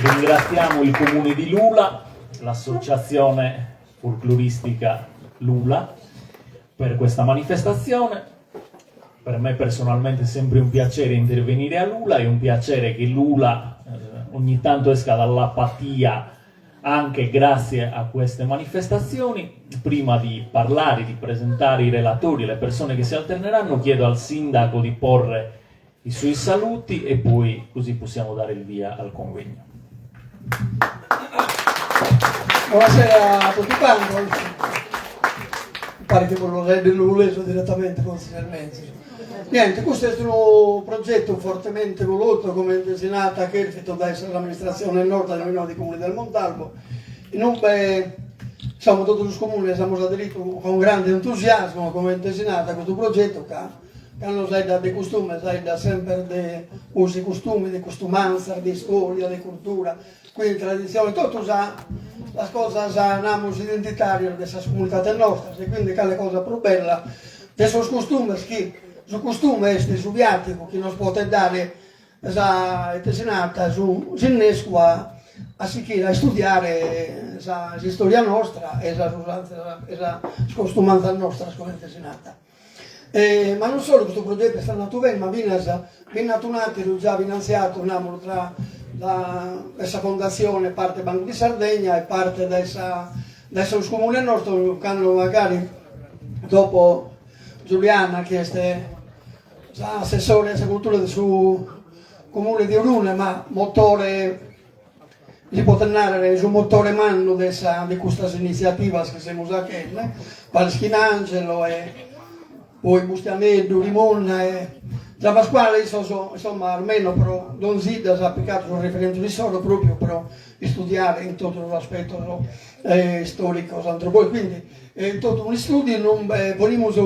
Ringraziamo il Comune di Lula, l'associazione folcloristica Lula, per questa manifestazione. Per me personalmente è sempre un piacere intervenire a Lula, è un piacere che Lula ogni tanto esca dall'apatia anche grazie a queste manifestazioni. Prima di parlare, di presentare i relatori e le persone che si alterneranno, chiedo al sindaco di porre i suoi saluti e poi così possiamo dare il via al convegno. Buonasera a tutti quanti. Mi pare che quello lo leso direttamente forse nel mezzo. Niente, questo è un progetto fortemente voluto comente si nat cherfidu dae l'amministratzione nostra della Unione dei Comuni del Montalbo, in ube insomma totus sos comunes amus aderitu cun grande entusiasmo comente si nat a custu progetu ca Cando s'aeddat de costume s'aeddat semper de usi costumi, de costumanzas, de istoria, de cultura, quindi traditzione, totu sa sas cosas namus identitarias de sas comunidades nostras e quindi cale cosa prus bella de sos costumes chi su costume est su viaticu chi nos potet dare sa ite si narat su s'innescu a a sichire a istudiare sa s'istoria nostra e sas usanzas e sas costumanzas nostras comente si narat. Ma non solu custu progetu est andatu beni, ma finas bi nd'at un'ateru già finantziatu, namus, tra dae sa Fondatzione parte Bancu di Sardegna e parte dae sa dae sos comunes nostros, cando magari dopo Giuliana chi est s'assessore a sa cultura de su comune de Orune, ma motore Si potet nàrrere su motore mannu de sa de custas initziativas chi semus achende, paris chin Angelo e poi Bustianeddu, Rimunna e Zia Pasquale, issos insomma almeno pro donzi 'idda s'at picadu sos referentos issoro propriu pro istudiare in totu sos aspetos istoricos, antropologicos, quindi in totu un'istudiu non ponimus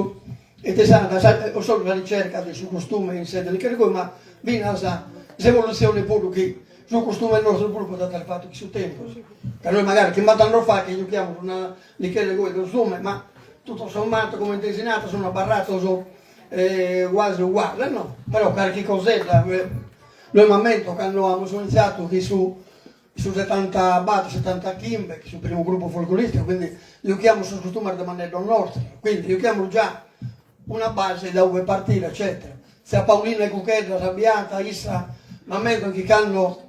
ite sa non solu sa ricerca de su costume in sede de Cherigoi ma finas s'evolutzione puru chi Su costume nostru puru podet esser fatu chin su tempus, ca nois magari chimbant'annos faghet juchiamus una lichera goi costume, ma tutto sommato comente si narat sun abarrados quasi uguales no, però carchi cosedda nois m'ammento cando amus iniziatu chin su su setantabattor setantachimbe chin su primu gruppu folcloristicu, quindi juchiamus sos costumes de manneddos nostros, quindi juchiamus già una base da ue partire eccetera. Tzia Paulina 'e Cuchedda sa biata, issa m'ammento chi cando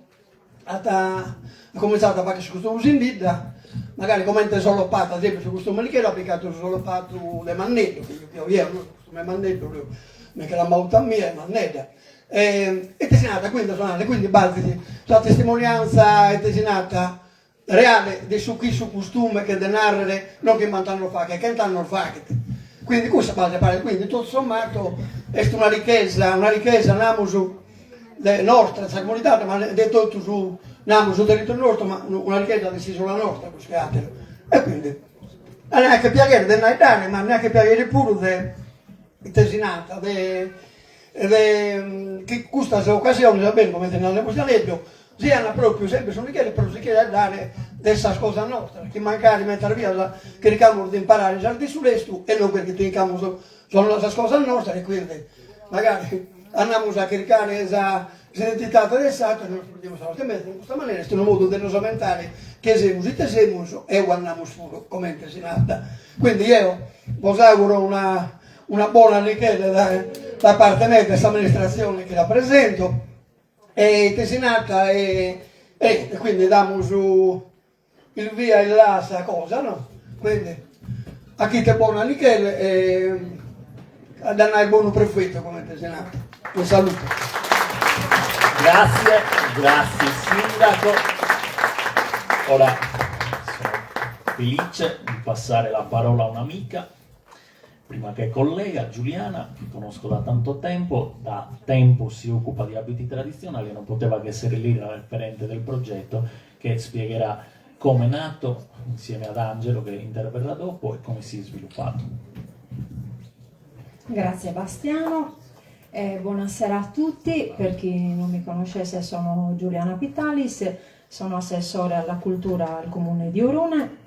at comintzadu a fagher su costumes in bidda, magari comente solopatu, ad esempiu su costume licheru at picadu su solopatu de Manneddu, chi juchio jeo, no, su costume 'e Manneddu, mi che l'at mautu a mie, Mannedda. E ite si narat, quindi quindi b'at sa testimoniantza ite si narat reale de su chi su costume cheret nàrrere non chimbant'annos faghet, chent'annos faghet. Quindi cussa base paret, quindi tutto sommato est una richesa, una richesa namus de nostra, de sa comunidade, ma de totu su namus su territoriu nostru, ma una richesa de s'isula nostra prus che ateru. E quindi neanche piaghere de faeddare, ma neanche piaghere puru de ite si narat de de chi custas ocasiones, a beru comente narat Bustianeddu, sian propriu sempre su nigheddu pro si cheret dare de sas cosas nostras, chi mancari medas bias chircamus de imparare sas de su restu e non chircamus sas cosas nostras e quindi magari andamus a chircare sa s'identidade de s'ateru e nos perdimus sa nostra, invece in custa manera est unu modu de nos ammentare chie semus, ite semus e ue andamus puru, comente si narat. Quindi jeo bos auguro una una bona lichera dae da parte mea e de s'amministratzione chi rapresento E ite si narat e e quindi damus il via il là a sa cosa no, quindi a chite bona lichera e a dda nai bonu profetu comente si narat. Bos saluto. Grazie, grazie Sindaco. Ora sono felice di passare la parola a un'amica Prima che collega, Giuliana, che conosco da tanto tempo, da tempo si occupa di abiti tradizionali e non poteva che essere lei la referente del progetto che spiegherà come è nato insieme ad Angelo che interverrà dopo e come si è sviluppato. Grazie Bastiano, eh, buonasera a tutti, per chi non mi conoscesse sono Giuliana Pittalis, sono assessore alla cultura al comune di Orune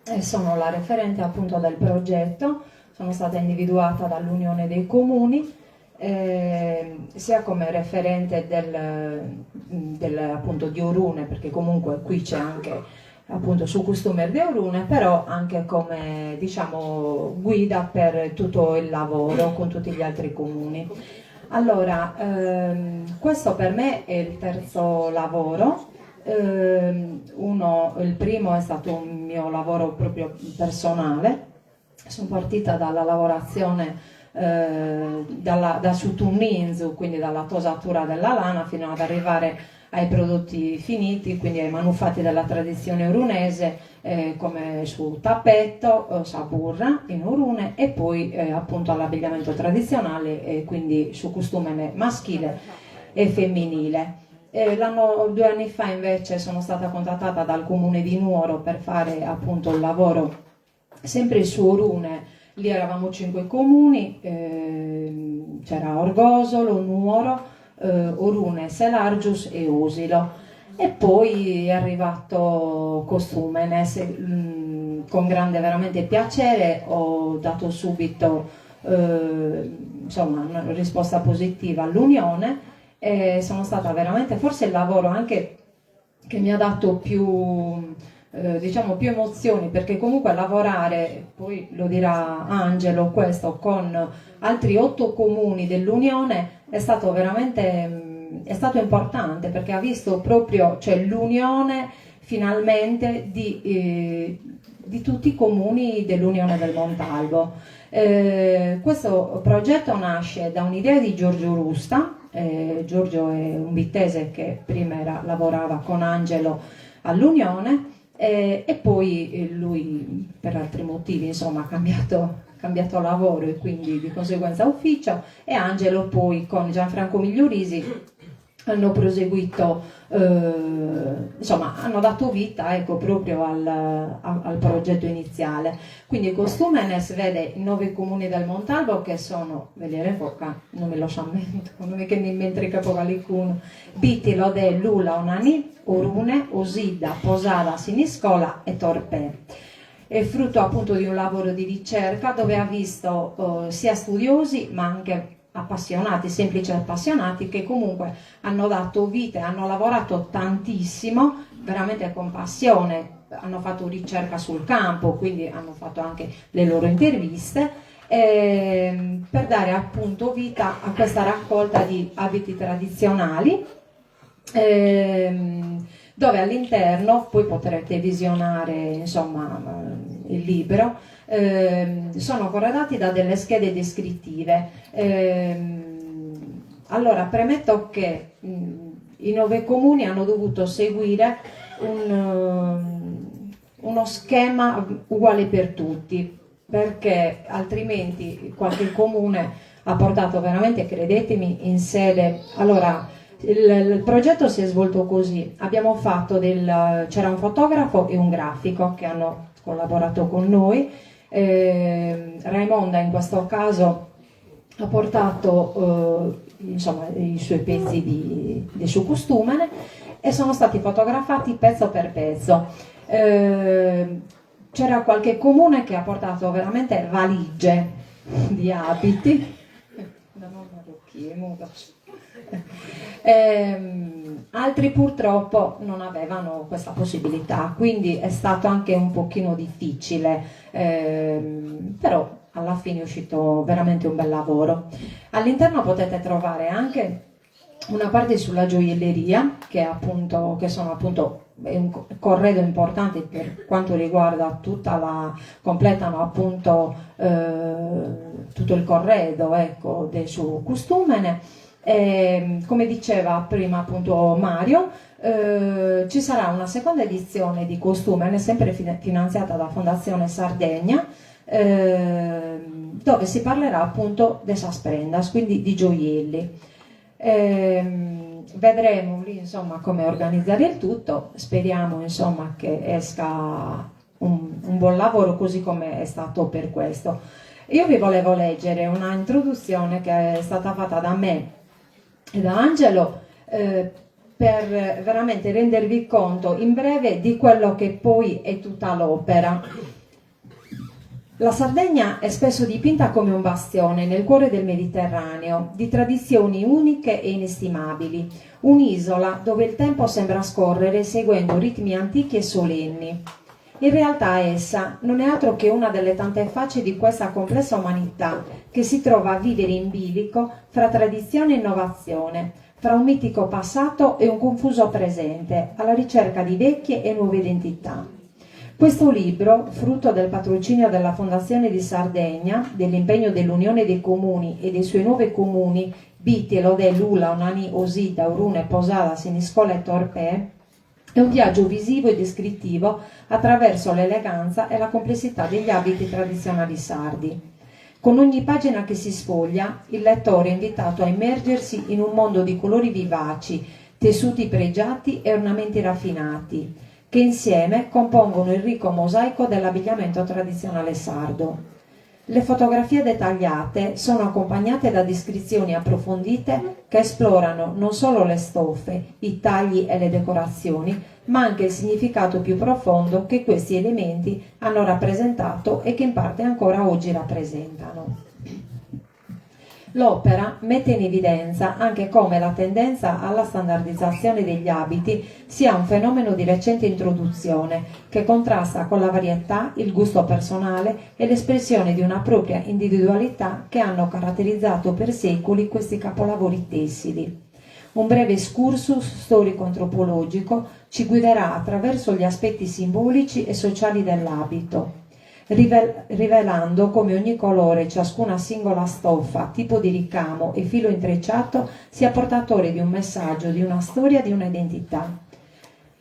e sono la referente appunto del progetto, sono stata individuata dall'Unione dei Comuni. sia come referente del del appunto di Orune, perché comunque qui c'è anche appunto su costùmene de Orune, però anche come diciamo guida per tutto il lavoro con tutti gli altri comuni. Allora, questo per me è il terzo lavoro, uno, il primo è stato un mio lavoro proprio personale, sono partita dalla lavorazione dalla, da su tunninzu, quindi dalla tosatura della lana fino ad arrivare ai prodotti finiti, quindi ai manufatti della tradizione orunese, come su tappeto, sa burra in Orune e poi appunto all'abbigliamento tradizionale, e quindi su costume maschile e femminile. L'anno, 2 anni fa invece sono stata contattata dal comune di Nuoro per fare appunto il lavoro sempre su Orune, lì eravamo 5 comuni, c'era Orgosolo, Nuoro, Orune, Selargius e Osilo. E poi è arrivato Costumenes, con grande veramente piacere ho dato subito insomma, una risposta positiva all'Unione e sono stata veramente, forse il lavoro anche che mi ha dato più, diciamo, più emozioni, perché comunque lavorare, poi lo dirà Angelo questo, con altri 8 comuni dell'Unione è stato veramente, è stato importante, perché ha visto proprio, cioè, l'unione finalmente di tutti i comuni dell'Unione del Montalbo. Questo progetto nasce da un'idea di Giorgio Rusta. Giorgio è un bittese che prima lavorava con Angelo all'Unione, e poi lui per altri motivi, insomma, ha cambiato lavoro e quindi di conseguenza ufficio, e Angelo poi con Gianfranco Migliorisi hanno proseguito, insomma, hanno dato vita, ecco, proprio al progetto iniziale. Quindi Costumenes vede i 9 comuni del Montalbo, che sono, ve li revoca, non me lo so, non è che mi mentre capo qualcuno, Bitti, Lodè, Lula, Onanì, Orune, Osidda, Posada, Siniscola e Torpè. È frutto appunto di un lavoro di ricerca dove ha visto sia studiosi ma anche appassionati, semplici appassionati, che comunque hanno dato vita e hanno lavorato tantissimo, veramente con passione, hanno fatto ricerca sul campo, quindi hanno fatto anche le loro interviste, per dare appunto vita a questa raccolta di abiti tradizionali, dove all'interno poi potrete visionare, insomma, il libro, sono corredati da delle schede descrittive. Allora, premetto che i 9 comuni hanno dovuto seguire uno schema uguale per tutti, perché altrimenti qualche comune ha portato veramente, credetemi, in sede. Allora, il progetto si è svolto così: abbiamo fatto del, c'era un fotografo e un grafico che hanno collaborato con noi. Raimonda in questo caso ha portato insomma, i suoi pezzi di suo costumene e sono stati fotografati pezzo per pezzo. C'era qualche comune che ha portato veramente valigie di abiti. Altri purtroppo non avevano questa possibilità, quindi è stato anche un pochino difficile, però alla fine è uscito veramente un bel lavoro. All'interno potete trovare anche una parte sulla gioielleria, che, appunto, che sono appunto è un corredo importante per quanto riguarda tutta la, completano appunto, tutto il corredo, ecco, del suo costumene. E, come diceva prima appunto Mario, ci sarà una seconda edizione di Costumene, sempre finanziata da Fondazione Sardegna, dove si parlerà appunto de sas prendas, quindi di gioielli. Vedremo lì, insomma, come organizzare il tutto, speriamo, insomma, che esca un buon lavoro così come è stato per questo. Io vi volevo leggere una introduzione che è stata fatta da me e da Angelo, per veramente rendervi conto in breve di quello che poi è tutta l'opera. La Sardegna è spesso dipinta come un bastione nel cuore del Mediterraneo, di tradizioni uniche e inestimabili, un'isola dove il tempo sembra scorrere seguendo ritmi antichi e solenni. In realtà essa non è altro che una delle tante facce di questa complessa umanità che si trova a vivere in bilico fra tradizione e innovazione, fra un mitico passato e un confuso presente, alla ricerca di vecchie e nuove identità. Questo libro, frutto del patrocinio della Fondazione di Sardegna, dell'impegno dell'Unione dei Comuni e dei suoi nove comuni, Bitti, Lodè, Lula, Onanì, Osidda, Orune, Posada, Siniscola e Torpè, è un viaggio visivo e descrittivo attraverso l'eleganza e la complessità degli abiti tradizionali sardi. Con ogni pagina che si sfoglia, il lettore è invitato a immergersi in un mondo di colori vivaci, tessuti pregiati e ornamenti raffinati, che insieme compongono il ricco mosaico dell'abbigliamento tradizionale sardo. Le fotografie dettagliate sono accompagnate da descrizioni approfondite che esplorano non solo le stoffe, i tagli e le decorazioni, ma anche il significato più profondo che questi elementi hanno rappresentato e che in parte ancora oggi rappresentano. L'opera mette in evidenza anche come la tendenza alla standardizzazione degli abiti sia un fenomeno di recente introduzione che contrasta con la varietà, il gusto personale e l'espressione di una propria individualità che hanno caratterizzato per secoli questi capolavori tessili. Un breve excursus storico-antropologico ci guiderà attraverso gli aspetti simbolici e sociali dell'abito rivelando come ogni colore, ciascuna singola stoffa, tipo di ricamo e filo intrecciato sia portatore di un messaggio, di una storia, di un'identità.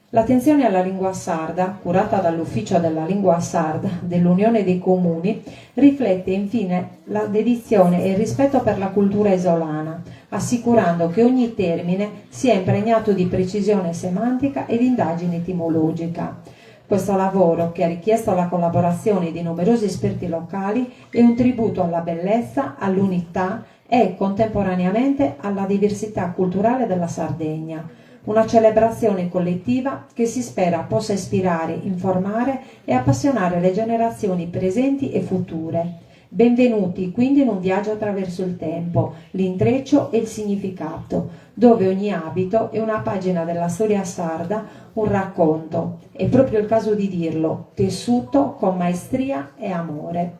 L'attenzione alla lingua sarda, curata dall'Ufficio della Lingua Sarda dell'Unione dei Comuni, riflette infine la dedizione e il rispetto per la cultura isolana, assicurando che ogni termine sia impregnato di precisione semantica e di indagine etimologica. Questo lavoro, che ha richiesto la collaborazione di numerosi esperti locali, è un tributo alla bellezza, all'unità e, contemporaneamente, alla diversità culturale della Sardegna. Una celebrazione collettiva che si spera possa ispirare, informare e appassionare le generazioni presenti e future. Benvenuti quindi in un viaggio attraverso il tempo, l'intreccio e il significato, dove ogni abito è una pagina della storia sarda, un racconto, è proprio il caso di dirlo, tessuto con maestria e amore.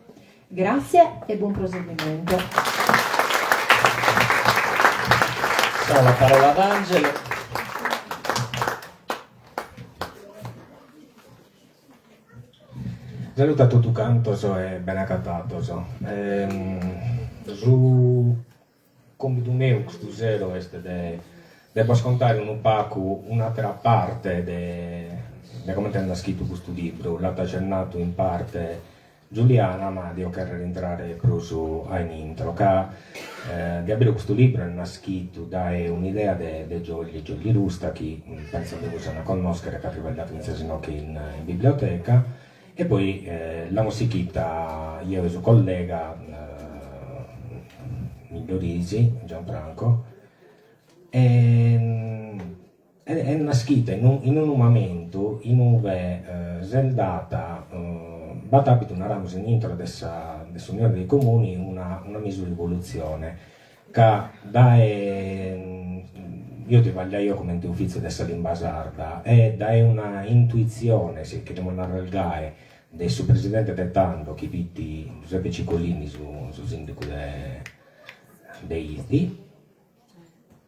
Grazie e buon proseguimento. Do la parola ad Angelo. Saludu a totu cantos e bene acatados. Su còmbidu meu custu sero est de de bos contare unu pagu un'àtera parte de de comente est naschidu custu libru, l'at acennadu in parte Giuliana, ma dio chèrrere intrare prus a in intro, ca de aberu custu libru est naschidu dae un'idea de de Giolli, Giolli Rusta, chi pentzo chi bois ais a connòschere ca at tribagliadu fintzas inoghe in biblioteca, e poi l'amus sighida jeo e su collega Migliorisi, Gianfranco, e Est naschida in unu mamentu in ue s'est data, b'at àpidu naramus in intro de sa de s'Unione dei Comuni una una mesu rivolutzione, ca dae eo tribagliaio comente ufìtziu de sa limba sarda e dae una intuitzione, si cherimus narrer gai, de su presidente de tando chi fit Giuseppe Ciccolini su su sìndigu de de Ithi,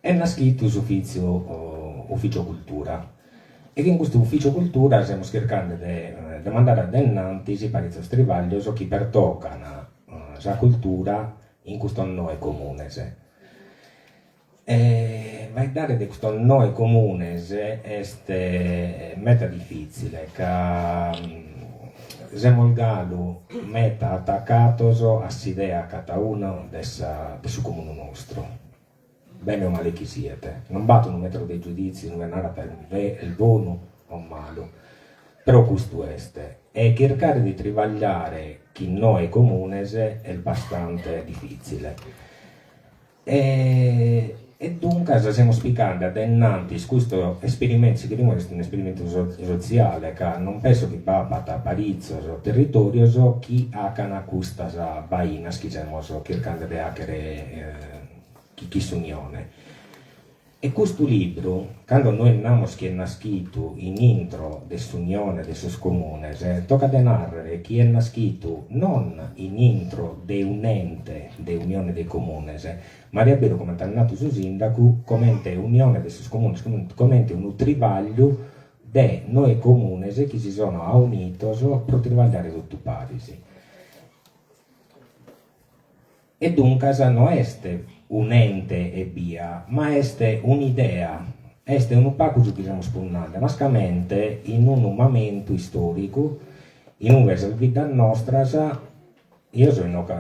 Est naschidu s'ufìtziu Ufficio Cultura e chin custu Ufficio Cultura semus chirchende de de mandare a dennantis paritzos tribaglios chi pertocan sa cultura in custos noe comunes. E faeddare de custos noe comunes est meta difitzile ca semus galu meta atacados a s'idea cadaunu de sa de su comunu nostru, bene o male chi siet, non b'at unu metro de giudìtziu in ue narat est bonu o malu, però custu est, e chircare de tribagliare chin noe comunes est bastante difitzile. E e duncas. duncas semus picande a dae innantis custu esperimentu, si cherimus est un'esperimentu sotziale, ca non penso chi b'apat paritzos territòrios chi acan custas fainas chi semus chircande de achere chin s'Unione. E custu libru, cando nois namus chi est naschitu in intro de s'Unione de sos Comunes, tocat de nàrrere chi est naschitu non in intro de un'ente de Unione de Comunes, ma de aberu, comente at natu su sìndacu, comente Unione de sos Comunes, comente unu tribagliu de noe comunes chi si sono aunitos pro tribagliare totu paris. E duncas no est un'ente ebbia, ma est un'idea, est unu pagu su chi semus punnande, mascamente in unu mamentu istòricu in ue sas biddas nostras, eo so inoche,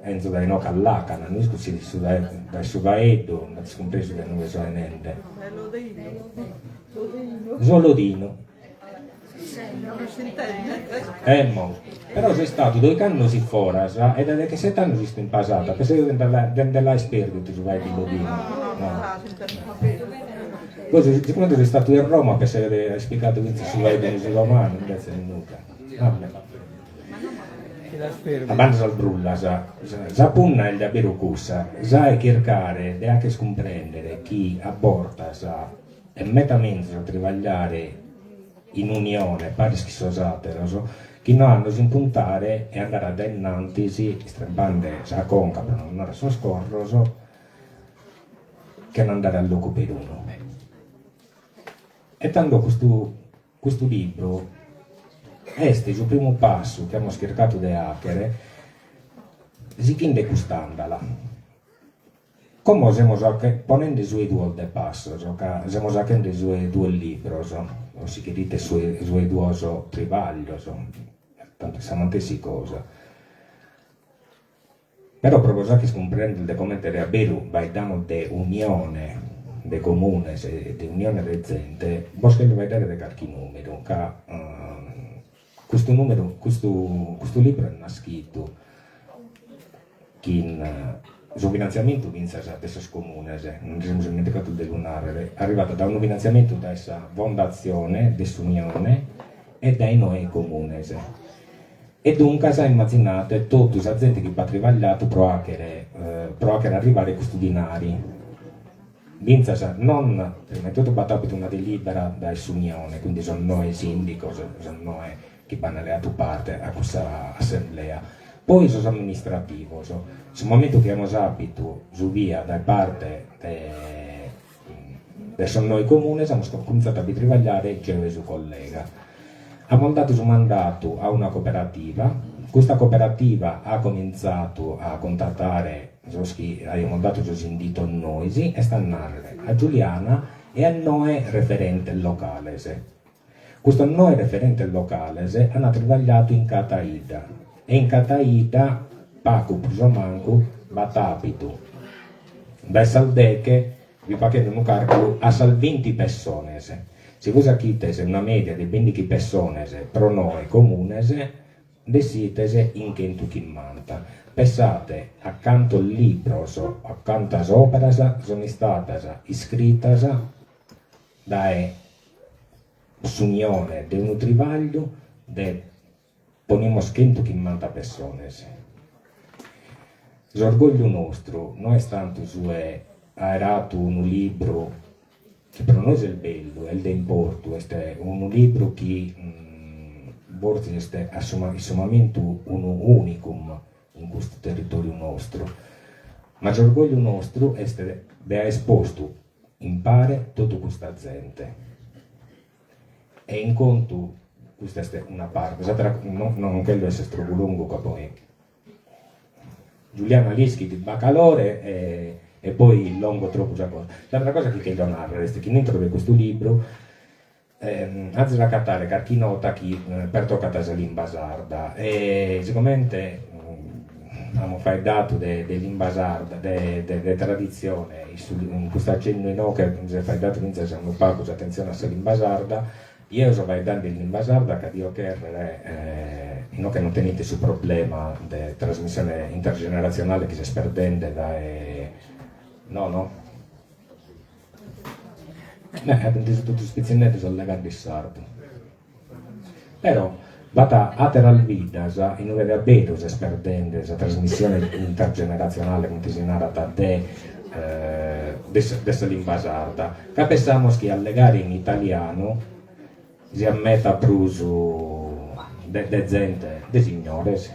'enzo dae inoche a làcana, no isco si su dae su faeddu nd'azis cumpresu dae inue so 'enende. So lodinu. Emmo, però so istadu doigh'annos in foras e dae dechesete annos isto in Pasada, pensaio de nde l'aer perdidu su faeddu lodinu. No. Poi sigomente so istadu in Roma pensaio de aer picadu fintzas su faeddu in su romanu, invece nudda. Vabbè. A banda sas brullas, sa punna est de aberu cussa, sa 'e chircare de acher cumprendere chi a bortas Est meta menzus a tribagliare in unione paris chi sos àteros chi no a nos impuntare e andare a dae innantis istrempande sa conca pro non narrer sos corros chena andare a locu perunu. E tando custu custu libru est su primu passu chi amus chircadu de achere sighinde cust'andala. Como semus ponende su 'e duos de passos, ca semus achende su 'e duos libros, o si cherites su 'e duos tribaglios, tantu est sa mantessi cosa. Però pro bos acher cumprender de comente de aberu faeddamus de unione de comunes e de unione de zente, bos cherjo faeddare de carchi numeru, ca custu numeru, custu custu libru est naschidu chin su finantziamentu fintzas de sos comunes, non nde semus ismenticados de lu nàrrere, arrivat dae unu finantziamentu dae sa Fondatzione de s'Unione e dae noe comunes. E duncas immazinate totu sa zente chi b'at tribagliadu pro achere pro achere arrivare custu dinari. Fintzas non, prima 'e totu b'at àpidu una delìbera dae s'Unione, quindi sos noe sìndicos, sos noe chi b'ant leadu parte a cussa assemblea, poi sos amministrativos, su momentu chi amus àpidu su via dae parte de de sos noe comunes amus comintzadu a bi tribagliare jeo e su collega. Amus dadu su mandatu a una cooperativa, custa cooperativa at comintzadu a cuntatare sos chi aiamus dadu sos inditos nois, est a nàrrere a Giuliana e a noe referentes locales. Custos noe referentes locales ant tribagliadu in cada 'idda e in cada 'idda, pagu prus o mancu, b'at àpidu dae sas deche, fio fachende unu càrculu, a sas binti pessones. Si bois achites una mèdia de bìndighi pessones pro noe comunes, nd'essites in chentuchimbanta. Pessate a cantos libros, a cantas òperas sunt istadas iscritas dae s'unione de unu tribagliu de ponimus chentuchimbanta pessones. S'orgogliu nostru no est tantu su 'e aer atu unu libru chi pro nois est bellu, est de importu, est unu libru chi fortzis est in su mamentu unu unicum in custu territoriu nostru, ma s'orgogliu nostru est de aer postu impare totu custa zente. E in contu, custa est una parte, s'atera non cherjo esser tropu longu ca poi Giuliana l'ischit, b'at calore e e poi illongo tropu sa cosa. S'atera cosa chi cherjo narrer est chi in intro de custu libru azis a acatare carchi nota chi pertocat sa limba sarda e sigomente amus faeddadu de de limba sarda, de de traditzione, in custu acennu inoghe s'est faeddadu fintzas unu pagu s'atentzione a sa limba sarda, Jeo so faeddende in limba sarda ca dio chèrrere inoghe non tenite su problema de trasmissione intergeneratzionale chi s'est perdende dae no no? Apo intesu totu is pitzinneddos allegande in sardu. Però b'at àteras biddas in ue de a beru s'est perdende sa trasmissione intergeneratzionale, comente si narat, de de sa limba sarda, ca pensamus chi allegare in italianu siat meda prus de de zente, de signores.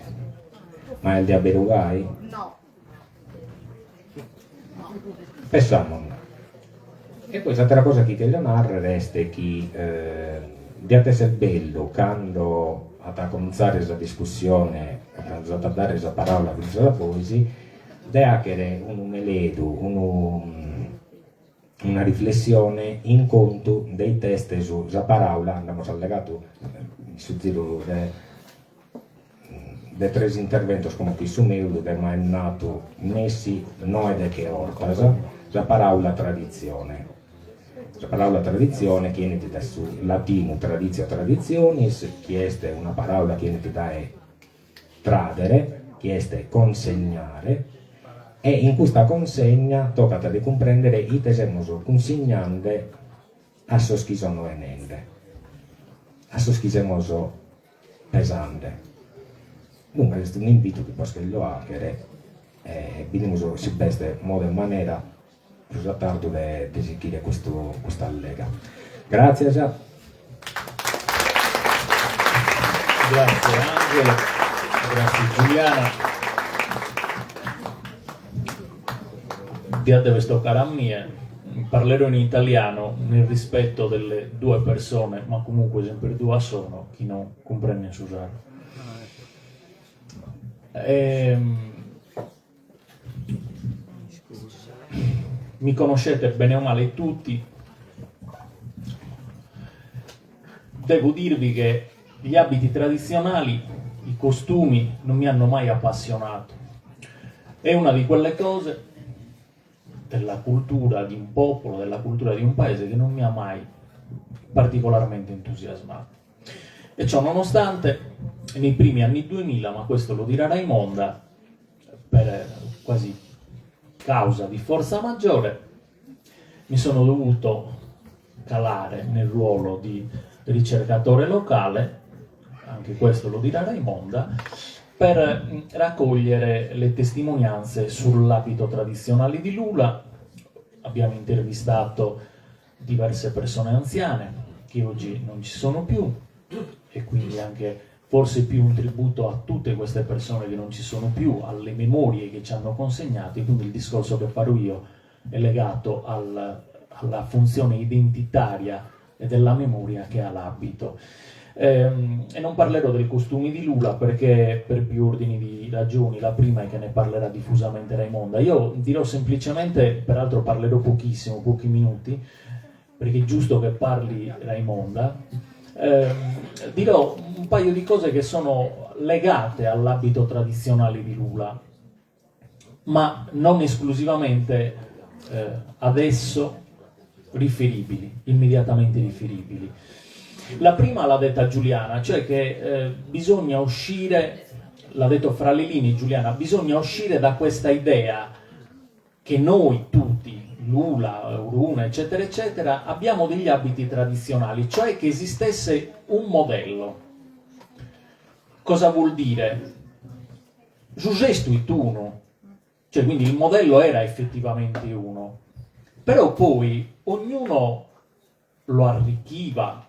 Ma est de a beru gai? No. Pensamus. E poi s'àtera cosa chi cherjo nàrrere est chi diat èssere bellu cando at a comintzare sa discussione, cando s'at a dare sa paràula fintzas a bois, de fàghere unu meledu, unu una riflessione in contu de ite est su sa paràula, nd'amus allegadu in su ziru de de tres interventos como chi su meu su tema est natu nessi noe deche 'ortas, sa paràula traditzione. Sa paràula traditzione chi 'enit dae su latinu traditio traditionis, chi est una paràula chi 'enit dae tradere, chi est consegnare, e in custa consegna tocat de cumprèndere ite semus cunsignande a sos chi sono 'enende, a sos chi semus pesande. Duncas est un'invitu chi bos cherjo 'achere e bidimus si b'est modu e manera prus a tardu de de sighire custu custa allega. Gràtzias. Grazie Angelo, grazie Giuliana. Diat dever toccare a mie, parlerò in italiano nel rispetto delle due persone, ma comunque sempre duas sono, chi non cumprenden su sardu. Ehm, Mi conoscete bene o male tutti. Devo dirvi che gli abiti tradizionali, i costumi, non mi hanno mai appassionato. È una di quelle cose della cultura di un popolo, della cultura di un paese che non mi ha mai particolarmente entusiasmato. E ciò nonostante, nei primi anni 2000, ma questo lo dirà Raimonda, per quasi causa di forza maggiore, mi sono dovuto calare nel ruolo di ricercatore locale, anche questo lo dirà Raimonda, per raccogliere le testimonianze sull'abito tradizionale di Lula. Abbiamo intervistato diverse persone anziane che oggi non ci sono più e quindi anche forse più un tributo a tutte queste persone che non ci sono più, alle memorie che ci hanno consegnato e quindi il discorso che farò io è legato al, alla funzione identitaria e della memoria che ha l'abito. Ehm, e non parlerò del costume di Lula perché per più ordini di ragioni, la prima è che ne parlerà diffusamente Raimonda. Io dirò semplicemente, peraltro parlerò pochissimo, pochi minuti, perché è giusto che parli Raimonda, eh, dirò un paio di cose che sono legate all'abito tradizionale di Lula, ma non esclusivamente eh, adesso riferibili, immediatamente riferibili. La prima l'ha detta Giuliana, cioè che eh, bisogna uscire, l'ha detto fra le linee Giuliana, bisogna uscire da questa idea che noi tutti, Lula, Orune, eccetera, eccetera, abbiamo degli abiti tradizionali, cioè che esistesse un modello. Cosa vuol dire? Su sestu it unu, cioè quindi il modello era effettivamente uno, però poi ognuno lo arricchiva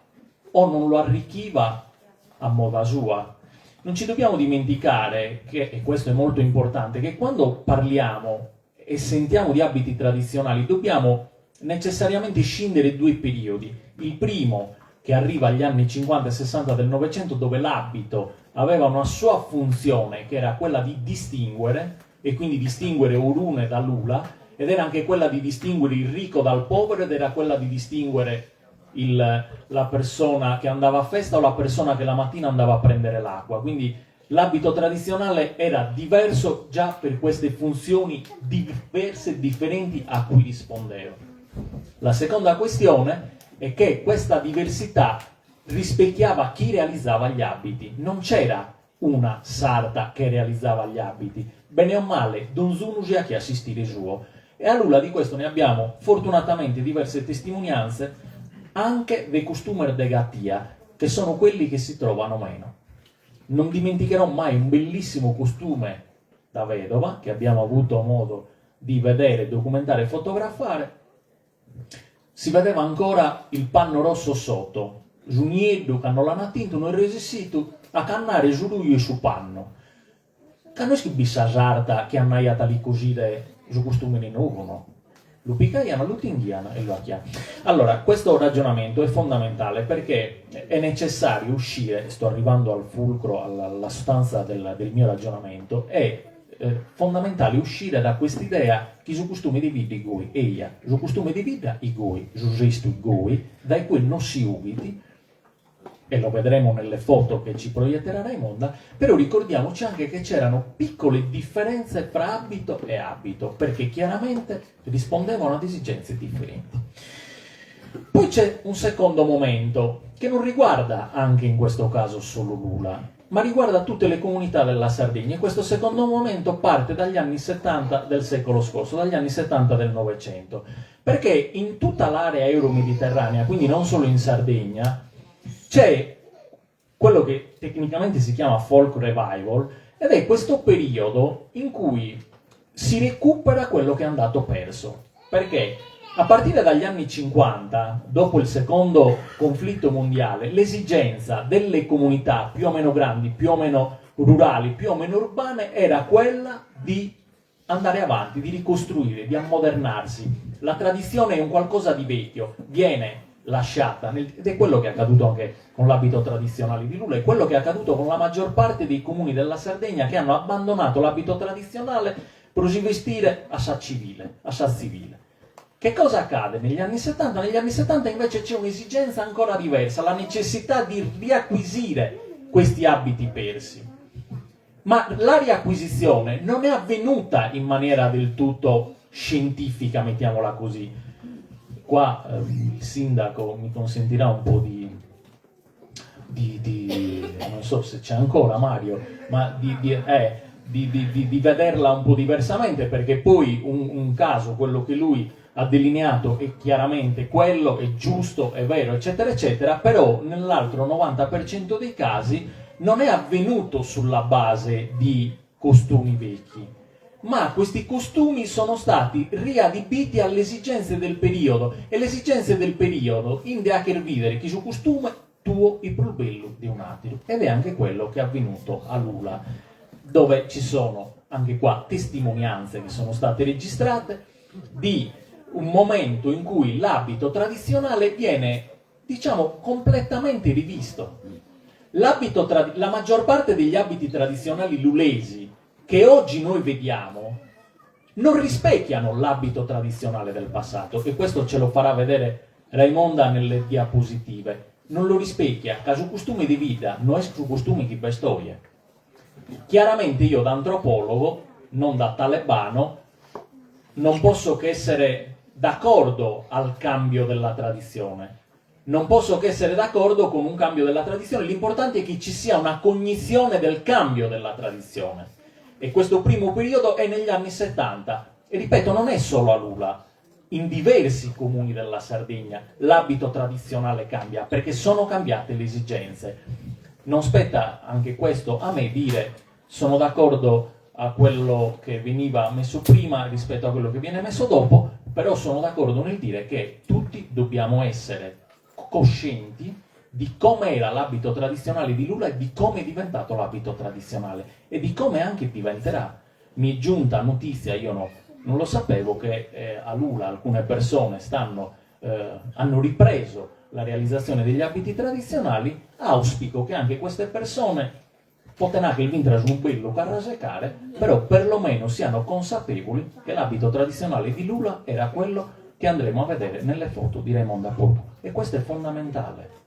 o non lo arricchiva a moda sua. Non ci dobbiamo dimenticare che, e questo è molto importante, che quando parliamo e sentiamo di abiti tradizionali dobbiamo necessariamente scindere due periodi. Il primo, che arriva agli anni 50 e 60 del Novecento, dove l'abito aveva una sua funzione, che era quella di distinguere, e quindi distinguere Orune da Lula, ed era anche quella di distinguere il ricco dal povero, ed era quella di distinguere il, la persona che andava a festa o la persona che la mattina andava a prendere l'acqua. Quindi l'abito tradizionale era diverso già per queste funzioni diverse e differenti a cui rispondeva. La seconda questione è che questa diversità rispecchiava chi realizzava gli abiti. Non c'era una sarta che realizzava gli abiti. Bene o male, donzunu si 'achiat s'istile suo. E a Lula di questo ne abbiamo fortunatamente diverse testimonianze anche dei costumes de gatia, che sono quelli che si trovano meno. Non dimenticherò mai un bellissimo costume da vedova che abbiamo avuto modo di vedere, documentare e fotografare, si vedeva ancora il panno rosso sotto, su nieddu ca no l'ana tintu no est resissitu a cannare su ruju 'e su pannu. Ca no est chi b'it sa sarta chi andaiat a li cosire su costumene nou, no. Lu picaian, lu tinghian e lu 'achian. Allora, questo ragionamento è fondamentale perché è necessario uscire, sto arrivando al fulcro, alla sostanza del del mio ragionamento, è fondamentale uscire da quest'idea chi su costume de bidda it goi, eia, su costume de bidda it goi, su sestu it goi, dae cue no si 'ughit, e lo vedremo nelle foto che ci proietterà Raimonda, però ricordiamoci anche che c'erano piccole differenze fra abito e abito, perché chiaramente rispondevano ad esigenze differenti. Poi c'è un secondo momento che non riguarda anche in questo caso solo Lula, ma riguarda tutte le comunità della Sardegna e questo secondo momento parte dagli anni 70 del secolo scorso, dagli anni 70 del Novecento, perché in tutta l'area euro-mediterranea, quindi non solo in Sardegna, c'è quello che tecnicamente si chiama folk revival ed è questo periodo in cui si recupera quello che è andato perso. Perché a partire dagli anni 50, dopo il secondo conflitto mondiale, l'esigenza delle comunità più o meno grandi, più o meno rurali, più o meno urbane, era quella di andare avanti, di ricostruire, di ammodernarsi. La tradizione è un qualcosa di vecchio, viene lasciata, nel, ed è quello che è accaduto anche con l'abito tradizionale di Lula, è quello che è accaduto con la maggior parte dei comuni della Sardegna che hanno abbandonato l'abito tradizionale pro si vestire a sa civile, a sa tzivile. Che cosa accade negli anni 70? Negli anni 70 invece c'è un'esigenza ancora diversa, la necessità di riacquisire questi abiti persi. Ma la riacquisizione non è avvenuta in maniera del tutto scientifica, mettiamola così. Qua eh, il sindaco mi consentirà un po' di, di, di non so se c'è ancora Mario, ma di, di, eh, di vederla un po' diversamente, perché poi un, un caso, quello che lui ha delineato è chiaramente quello, è giusto, è vero, eccetera, eccetera, però nell'altro 90% dei casi non è avvenuto sulla base di costumi vecchi, ma questi costumi sono stati riadibiti alle esigenze del periodo e le esigenze del periodo in de 'acher bidere chi su costume tuo it prus bellu de un'ateru ed è anche quello che è avvenuto a Lula dove ci sono anche qua testimonianze che sono state registrate di un momento in cui l'abito tradizionale viene diciamo completamente rivisto. L'abito trad- la maggior parte degli abiti tradizionali lulesi che oggi noi vediamo non rispecchiano l'abito tradizionale del passato e questo ce lo farà vedere Raimonda nelle diapositive. Non lo rispecchia, ca su costume de bidda no est su costume chi b'est oje. Chiaramente io da antropologo, non da talebano, non posso che essere d'accordo al cambio della tradizione. Non posso che essere d'accordo con un cambio della tradizione, l'importante è che ci sia una cognizione del cambio della tradizione. E questo primo periodo è negli anni 70. E ripeto, non è solo a Lula, in diversi comuni della Sardegna l'abito tradizionale cambia perché sono cambiate le esigenze. Non spetta anche questo a me dire sono d'accordo a quello che veniva messo prima rispetto a quello che viene messo dopo, però sono d'accordo nel dire che tutti dobbiamo essere coscienti di come era l'abito tradizionale di Lula e di come è diventato l'abito tradizionale e di come anche diventerà. Mi è giunta notizia, io no, non lo sapevo, che eh, a Lula alcune persone stanno, eh, hanno ripreso la realizzazione degli abiti tradizionali, auspico che anche queste persone Poten 'acher fintzas unu bellu carrasecare, però perlomeno siano consapevoli che l'abito tradizionale di Lula era quello che andremo a vedere nelle foto di Raimonda Porcu. E questo è fondamentale.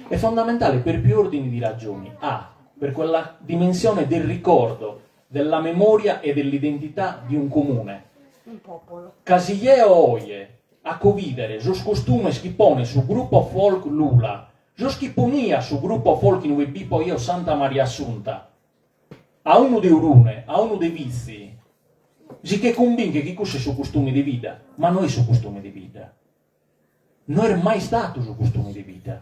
È fondamentale per più ordini di ragioni. A, per quella dimensione del ricordo, della memoria e dell'identità di un comune. Un popolo. Ca si jeo oje 'aco bidere sos costumes chi ponet su gruppo folk Lula Sos chi poniat su gruppo folk in ue bipo jeo Santa Maria Assunta, a unu de Orune, a unu de Vitzi. Si che cumbinchet chi cussu est su costume de bidda, ma no est su costume de bidda. No est mai statu su costume de bidda.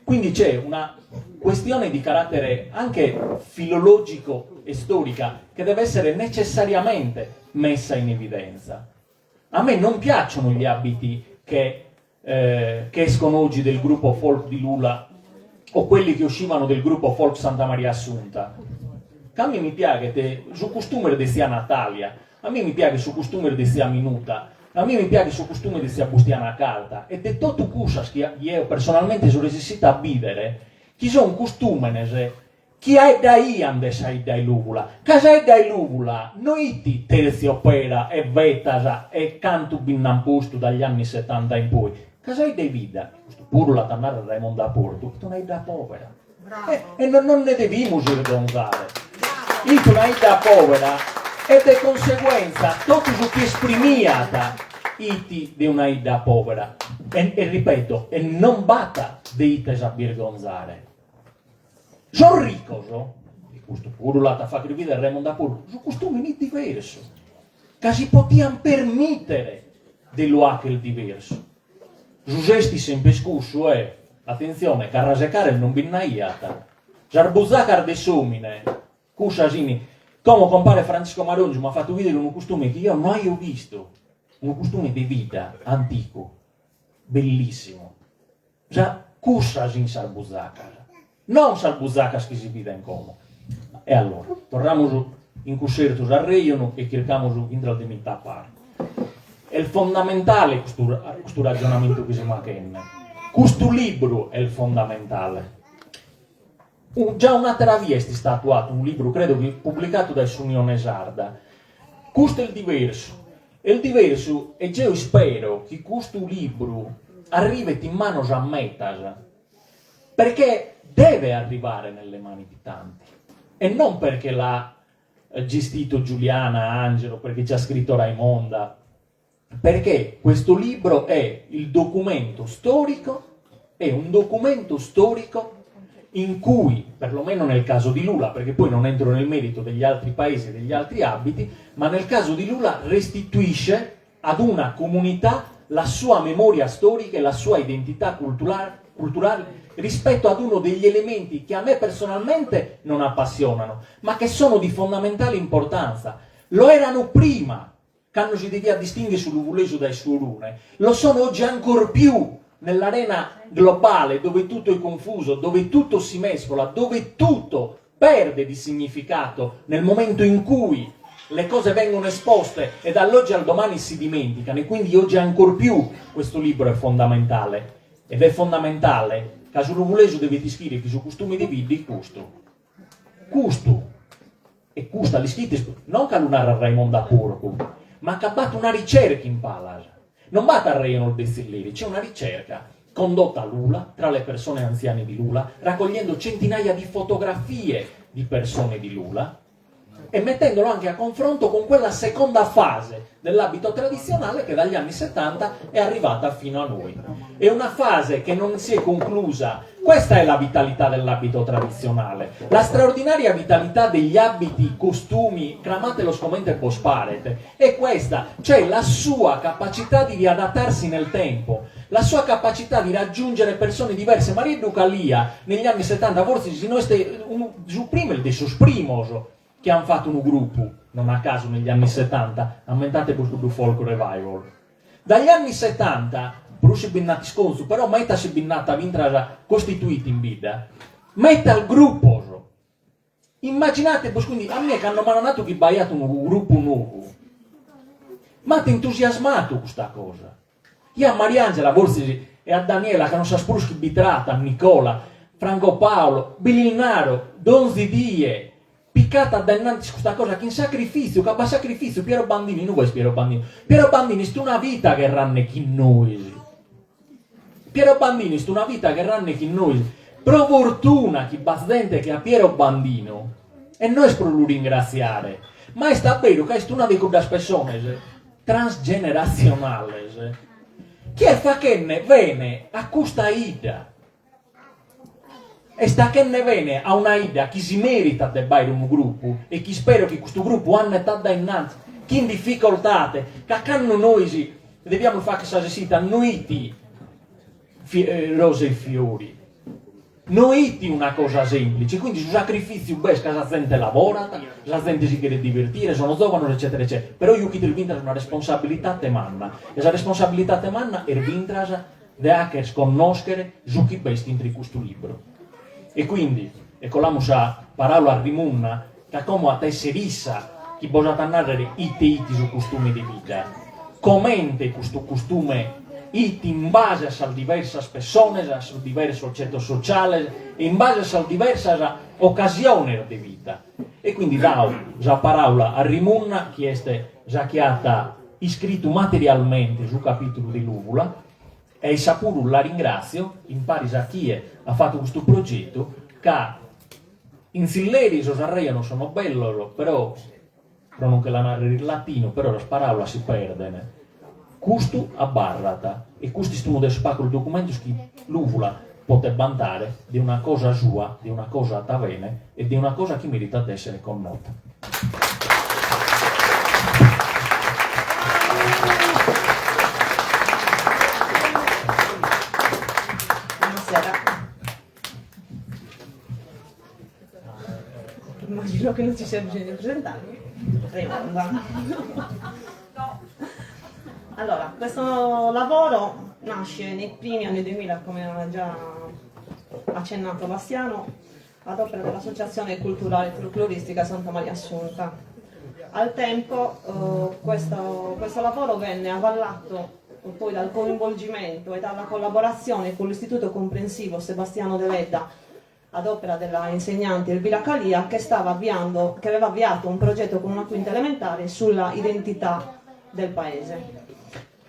Quindi c'è una questione di carattere anche filologico e storica che deve essere necessariamente messa in evidenza. A me non piacciono gli abiti che che escono oggi del gruppo folk di Lula o quelli che uscivano del gruppo folk Santa Maria Assunta. Ca a mie mi piaghet su costume de tzia Natalia, a mie mi piaghet su costume de tzia Minuta, a mie mi piaghet su costume de tzia Bustiana Carta e de totu cussas chi eo personalmente so resessita a bìdere chi son costùmenes chi 'aeddaian de sa 'idda 'e Lùvula, ca sa 'idda 'e Lùvula no 'it tertziopera e vetas e cantu bi nd'an postu dagli anni settanta in poi, ca sa 'idda 'e bidda, custu puru l'at a narrer Raimonda Portu, 'it una 'idda povera e non nos nde devimus irgonzare, 'it una 'idda povera e de conseguenza totu su chi esprimiat 'it de una 'idda povera e e ripeto e non b'at de ite s'abbirgonzare. Sos ricos, e custu puru l'at a fagher bider Raimonda Porcu, su costumine 'it diversu, ca si potian permìtere de lu 'acher diversu. Su sesti sempre est cussu e, atentzione, carrasecares non bi nd'aiat. Sas buzacas de s'omine, cussas 'ini. Como compare Francisco Marongiu m'at fatu bider unu costume chi eo no aio bistu, unu costume de bidda, anticu, bellissimu. Sa cussas in sas buzacas, non sas buzacas chi si biden como. E allora, torramus in cussertu s'arrejonu e chircamus intras de m'intapare. Est fondamentale custu custu ragionamentu chi semus achende. Custu libru est fondamentale. Già un'àtera via est istatu atu unu libru, credo chi publicatu dae s'Unione Sarda. Custu est diversu. Est diversu e geo ispero chi custu libru arrivet in manos a metas, perché deve arrivare nelle mani di tanti e non perché l'ha gestito Giuliana, Angelo, perché ci ha scritto Raimonda, perché questo libro è il documento storico, è un documento storico in cui, perlomeno nel caso di Lula, perché poi non entro nel merito degli altri paesi e degli altri abiti, ma nel caso di Lula restituisce ad una comunità la sua memoria storica e la sua identità culturale, culturale rispetto ad uno degli elementi che a me personalmente non appassionano, ma che sono di fondamentale importanza. Lo erano prima Cando si deviat distingher su luvulesu dae su Orune, lo sono oggi ancor più nell'arena globale dove tutto è confuso, dove tutto si mescola, dove tutto perde di significato nel momento in cui le cose vengono esposte e dall'oggi al domani si dimenticano e quindi oggi ancor più questo libro è fondamentale ed è fondamentale ca su luvulesu devet ischire chi su costume de bidda est custu. Custu e custa l'ischitis non ca lu narat Raimonda Porcu, ma ca b'at una ricerca in palas. Non b'at arrejonos de tzilleri, c'è una ricerca condotta a Lula, tra le persone anziane di Lula, raccogliendo centinaia di fotografie di persone di Lula e mettendolo anche a confronto con quella seconda fase dell'abito tradizionale che dagli anni 70 è arrivata fino a noi. È una fase che non si è conclusa. Questa è la vitalità dell'abito tradizionale, la straordinaria vitalità degli abiti, costumi, cramatelos comente bos paret, è questa, cioè la sua capacità di riadattarsi nel tempo, la sua capacità di raggiungere persone diverse. Marieddu Calia negli anni 70 fortzis si no est unu su primu est de sos primos chi an fatu unu grupu, non a casu negli anni 70, ammentate-bos cuddu folk revival. Dagli anni 70, prus si bi nd'at isconzu, però meta si bi nd'at fintras costituit in bidda, metas grupos. Immaginate-bos quindi, a mie cando m'an natu chi b'aiat unu grupu nou, m'at entusiasmatu custa cosa. Eo a Mariangela fortzis e a Daniela ca non sas prus chi bi tratan, Nicola, Franco Paolo, bi lis naro donzi die, picate a dae innantis custa cosa chin sacrifitziu, ca b'at sacrifitziu, Piero Bandini, inue est Piero Bandini? Piero Bandini est una vita gherrande chin nois. Piero Bandini est una vita gherrande chin nois. Pro fortuna chi b'at zente che a Piero Bandino, e no est pro lu ringratziare, ma est a beru ca est una de cuddas pessones transgeneratzionales chi est fachende bene a custa 'idda, est achende bene a una 'idda chi si meritat de b'aere unu grupu e chi ispero chi custu grupu andet a dae innantis. Chin difficoltate, ca cando nois deviamus fagher sas essitas no 'it rose e fiori, no 'it una cosa semplice, quindi su sacrifitziu b'est ca sa zente lavorat, sa zente si cheret divertire, sono zovanos eccetera eccetera, però juchit fintzas una responsabilitate manna e sa responsabilitate manna est fintzas de 'acher connoschere su chi b'est intre custu libru. E quindi, e colamus sa paraula a Rimunna, ca como at esser issa chi bos at a narrer ite 'it su costume de bidda, comente custu costume 'it in base a sas diversas pessones, a sos diversos cetos sociales e in base a sas diversas ocasiones de vida. E quindi dao sa paraula a Rimunna chi est sa chi at iscritu materialmente su capitulu de Lùvula e issa puru la ringràtzio, in paris a chie at fatu custu progetu, ca in tzilleri sos arrejonos sono bellos, però, pro non che la narrer in latinu, però sas paràulas si perden. Custu abarrat e custu est unu de sos pagos documentos chi Lùvula potet bantare de una cosa sua, de una cosa 'ata bene e de una cosa chi meritat de èssere connota. Buonasera. Immagino che non ci sia bisogno di presentarmi. Raimonda. Allora, questo lavoro nasce nei primi anni 2000, come ha già accennato Bastiano, ad opera dell'Associazione Culturale Folcloristica Santa Maria Assunta. Al tempo eh, questo, questo lavoro venne avallato poi dal coinvolgimento e dalla collaborazione con l'Istituto Comprensivo Sebastiano Deledda ad opera della insegnante Elvira Calia che, stava avviando, che aveva avviato un progetto con una quinta elementare sulla identità del paese.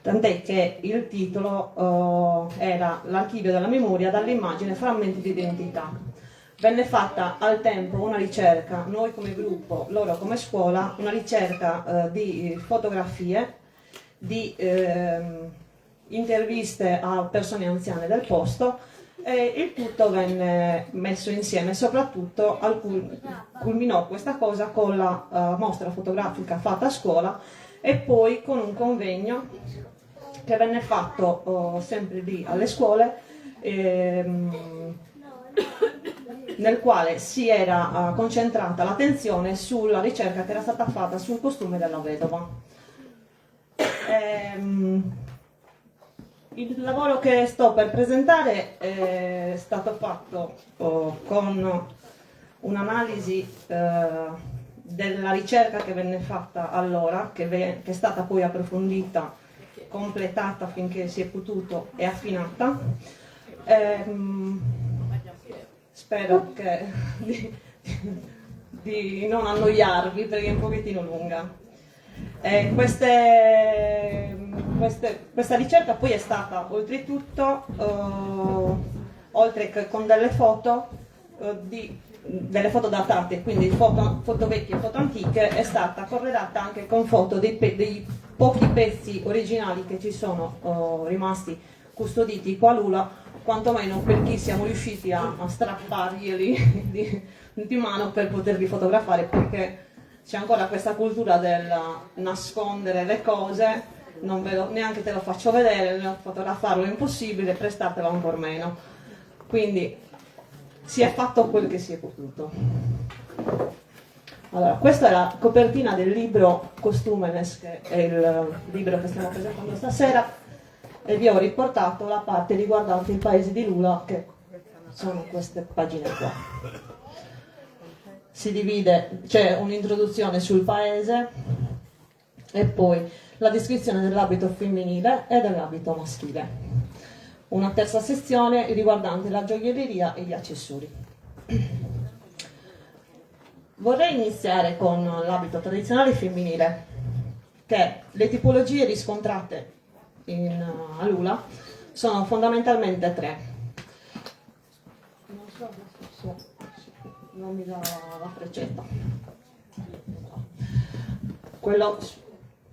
Tant'è che il titolo eh, era L'archivio della memoria dall'immagine frammenti di identità. Venne fatta al tempo una ricerca, noi come gruppo, loro come scuola, una ricerca eh, di fotografie, di ehm, interviste a persone anziane del posto e il tutto venne messo insieme, soprattutto alcun, culminò questa cosa con la uh, mostra fotografica fatta a scuola e poi con un convegno che venne fatto uh, sempre lì alle scuole ehm, nel quale si era uh, concentrata l'attenzione sulla ricerca che era stata fatta sul costume della vedova. Ehm, il lavoro che sto per presentare è stato fatto oh, con un'analisi eh, della ricerca che venne fatta allora, che, che è stata poi approfondita, completata finché si è potuto e affinata. Ehm, spero che, di, di non annoiarvi perché è un pochettino lunga. Eh, queste, queste, questa ricerca poi è stata oltretutto, eh, oltre che con delle foto, eh, di, delle foto datate, quindi foto, foto vecchie e foto antiche, è stata corredata anche con foto dei, dei pochi pezzi originali che ci sono oh, rimasti custoditi qua a Lula, quantomeno per chi siamo riusciti a, a strapparglieli di, di mano per poterli fotografare, perché c'è ancora questa cultura del nascondere le cose, non ve lo, neanche te lo faccio vedere, fotografarlo è impossibile, prestartelo ancora meno. Quindi si è fatto quel che si è potuto. Allora, questa è la copertina del libro Costumenes, che è il libro che stiamo presentando stasera, e vi ho riportato la parte riguardante il paese di Lula, che sono queste pagine qua. Si divide, c'è un'introduzione sul paese e poi la descrizione dell'abito femminile e dell'abito maschile. Una terza sezione riguardante la gioielleria e gli accessori. Vorrei iniziare con l'abito tradizionale femminile, che le tipologie riscontrate in, a Lula sono fondamentalmente tre. Non so se non mi dà la freccetta. Quello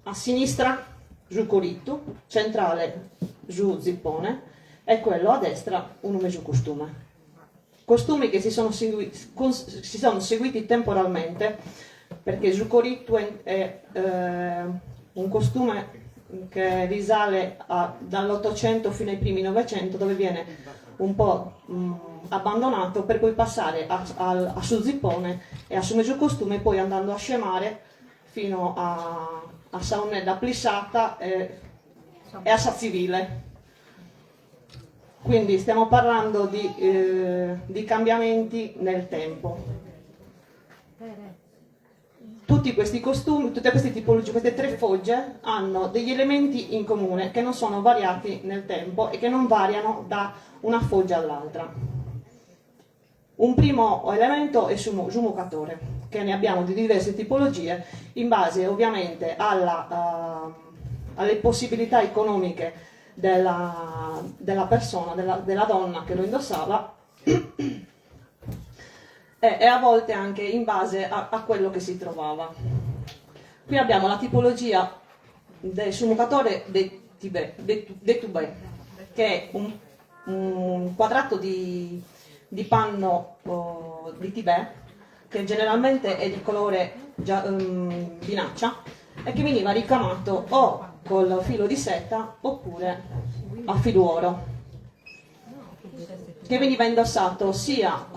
a sinistra su corittu, centrale su zippone e quello a destra unu mesu costume. Costumi che si sono, segui- si sono seguiti temporalmente. Perché su corittu è, è eh, un costume che risale dall'Ottocento fino ai primi Novecento, dove viene un po' mh, abbandonato per poi passare a, a, a su zippone e a su mesu costume e poi andando a scemare fino a, a sa 'unnedda plissata e, e a sa tzivile. Quindi stiamo parlando di, eh, di cambiamenti nel tempo. Tutti questi costumi, tutte queste tipologie, queste tre fogge hanno degli elementi in comune che non sono variati nel tempo e che non variano da una foggia all'altra. Un primo elemento è su mucatore, che ne abbiamo di diverse tipologie in base ovviamente alla, uh, alle possibilità economiche della, della persona, della, della donna che lo indossava e, e a volte anche in base a, a quello che si trovava. Qui abbiamo la tipologia del su mucatore de tibè, de, de tubè, che è un, un quadrato di, di panno oh, di tibè, che generalmente è di colore gia, um, vinaccia e che veniva ricamato o col filo di seta oppure a filuoro che veniva indossato sia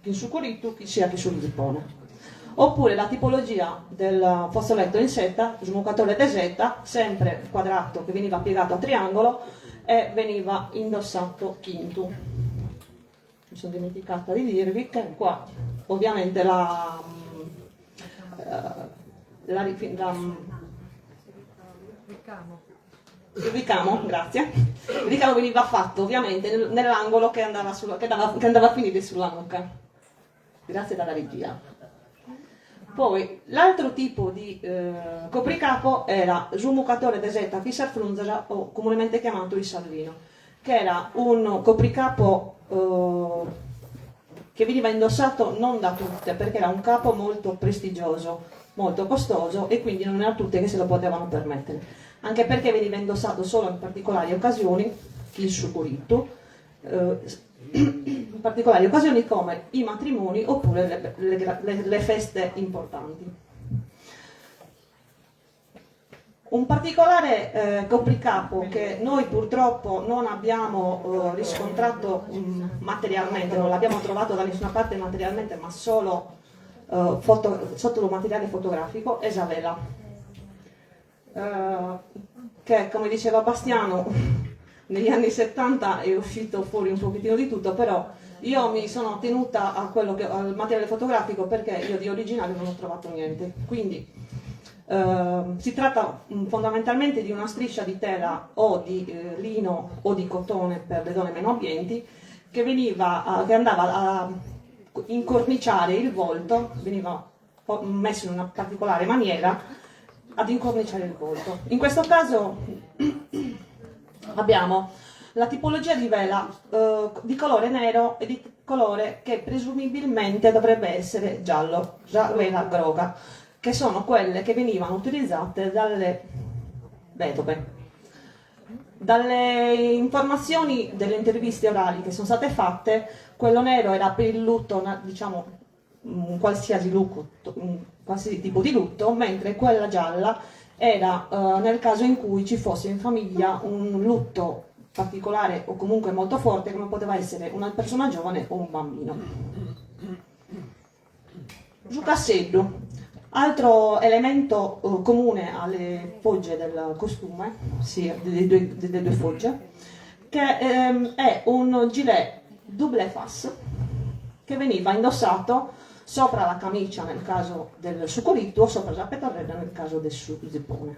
in su corittu sia che sul zippone. Oppure la tipologia del fazzoletto in seta, su mucatore de seta, sempre quadrato che veniva piegato a triangolo e veniva indossato chintu. Mi sono dimenticata di dirvi che qua ovviamente la, eh, la, la Il ricamo, grazie. Il ricamo veniva fatto ovviamente nell'angolo che andava, sulla, che, andava, che andava a finire sulla nuca. Grazie dalla regia. Poi l'altro tipo di eh, copricapo era su mucatore de seta chin sas frunzas o comunemente chiamato il sallino, che era un copricapo eh, che veniva indossato non da tutte, perché era un capo molto prestigioso, molto costoso e quindi non erano tutte che se lo potevano permettere. Anche perché veniva indossato solo in particolari occasioni, il su corittu, eh, in particolari occasioni come i matrimoni oppure le, le, le, le feste importanti. Un particolare eh, copricapo che noi purtroppo non abbiamo eh, riscontrato mh, mm, materialmente, non l'abbiamo trovato da nessuna parte materialmente, ma solo eh, foto, sotto materiale fotografico, è sa vela. Eh, che come diceva Bastiano negli anni 70 è uscito fuori un pochettino di tutto, però io mi sono tenuta a quello che, al materiale fotografico perché io di originale non ho trovato niente. Quindi eh, si tratta mm, fondamentalmente di una striscia di tela o di eh, lino o di cotone per le donne meno abbienti che, veniva, che andava a incorniciare il volto, veniva messo in una particolare maniera ad incorniciare il volto. In questo caso abbiamo la tipologia di vela eh, di colore nero e di colore che presumibilmente dovrebbe essere giallo, la vela groga, che sono quelle che venivano utilizzate dalle vedove. Dalle informazioni delle interviste orali che sono state fatte, quello nero era per il lutto, diciamo, un qualsiasi, lutto, un qualsiasi tipo di lutto, mentre quella gialla era eh, nel caso in cui ci fosse in famiglia un lutto particolare o comunque molto forte, come poteva essere una persona giovane o un bambino. Su casseddu, altro elemento eh, comune alle fogge del costume, sì, delle due, delle due fogge, che ehm, è un gilet double face che veniva indossato sopra la camicia nel caso del su corittu o sopra la petorrera nel caso del su zippone.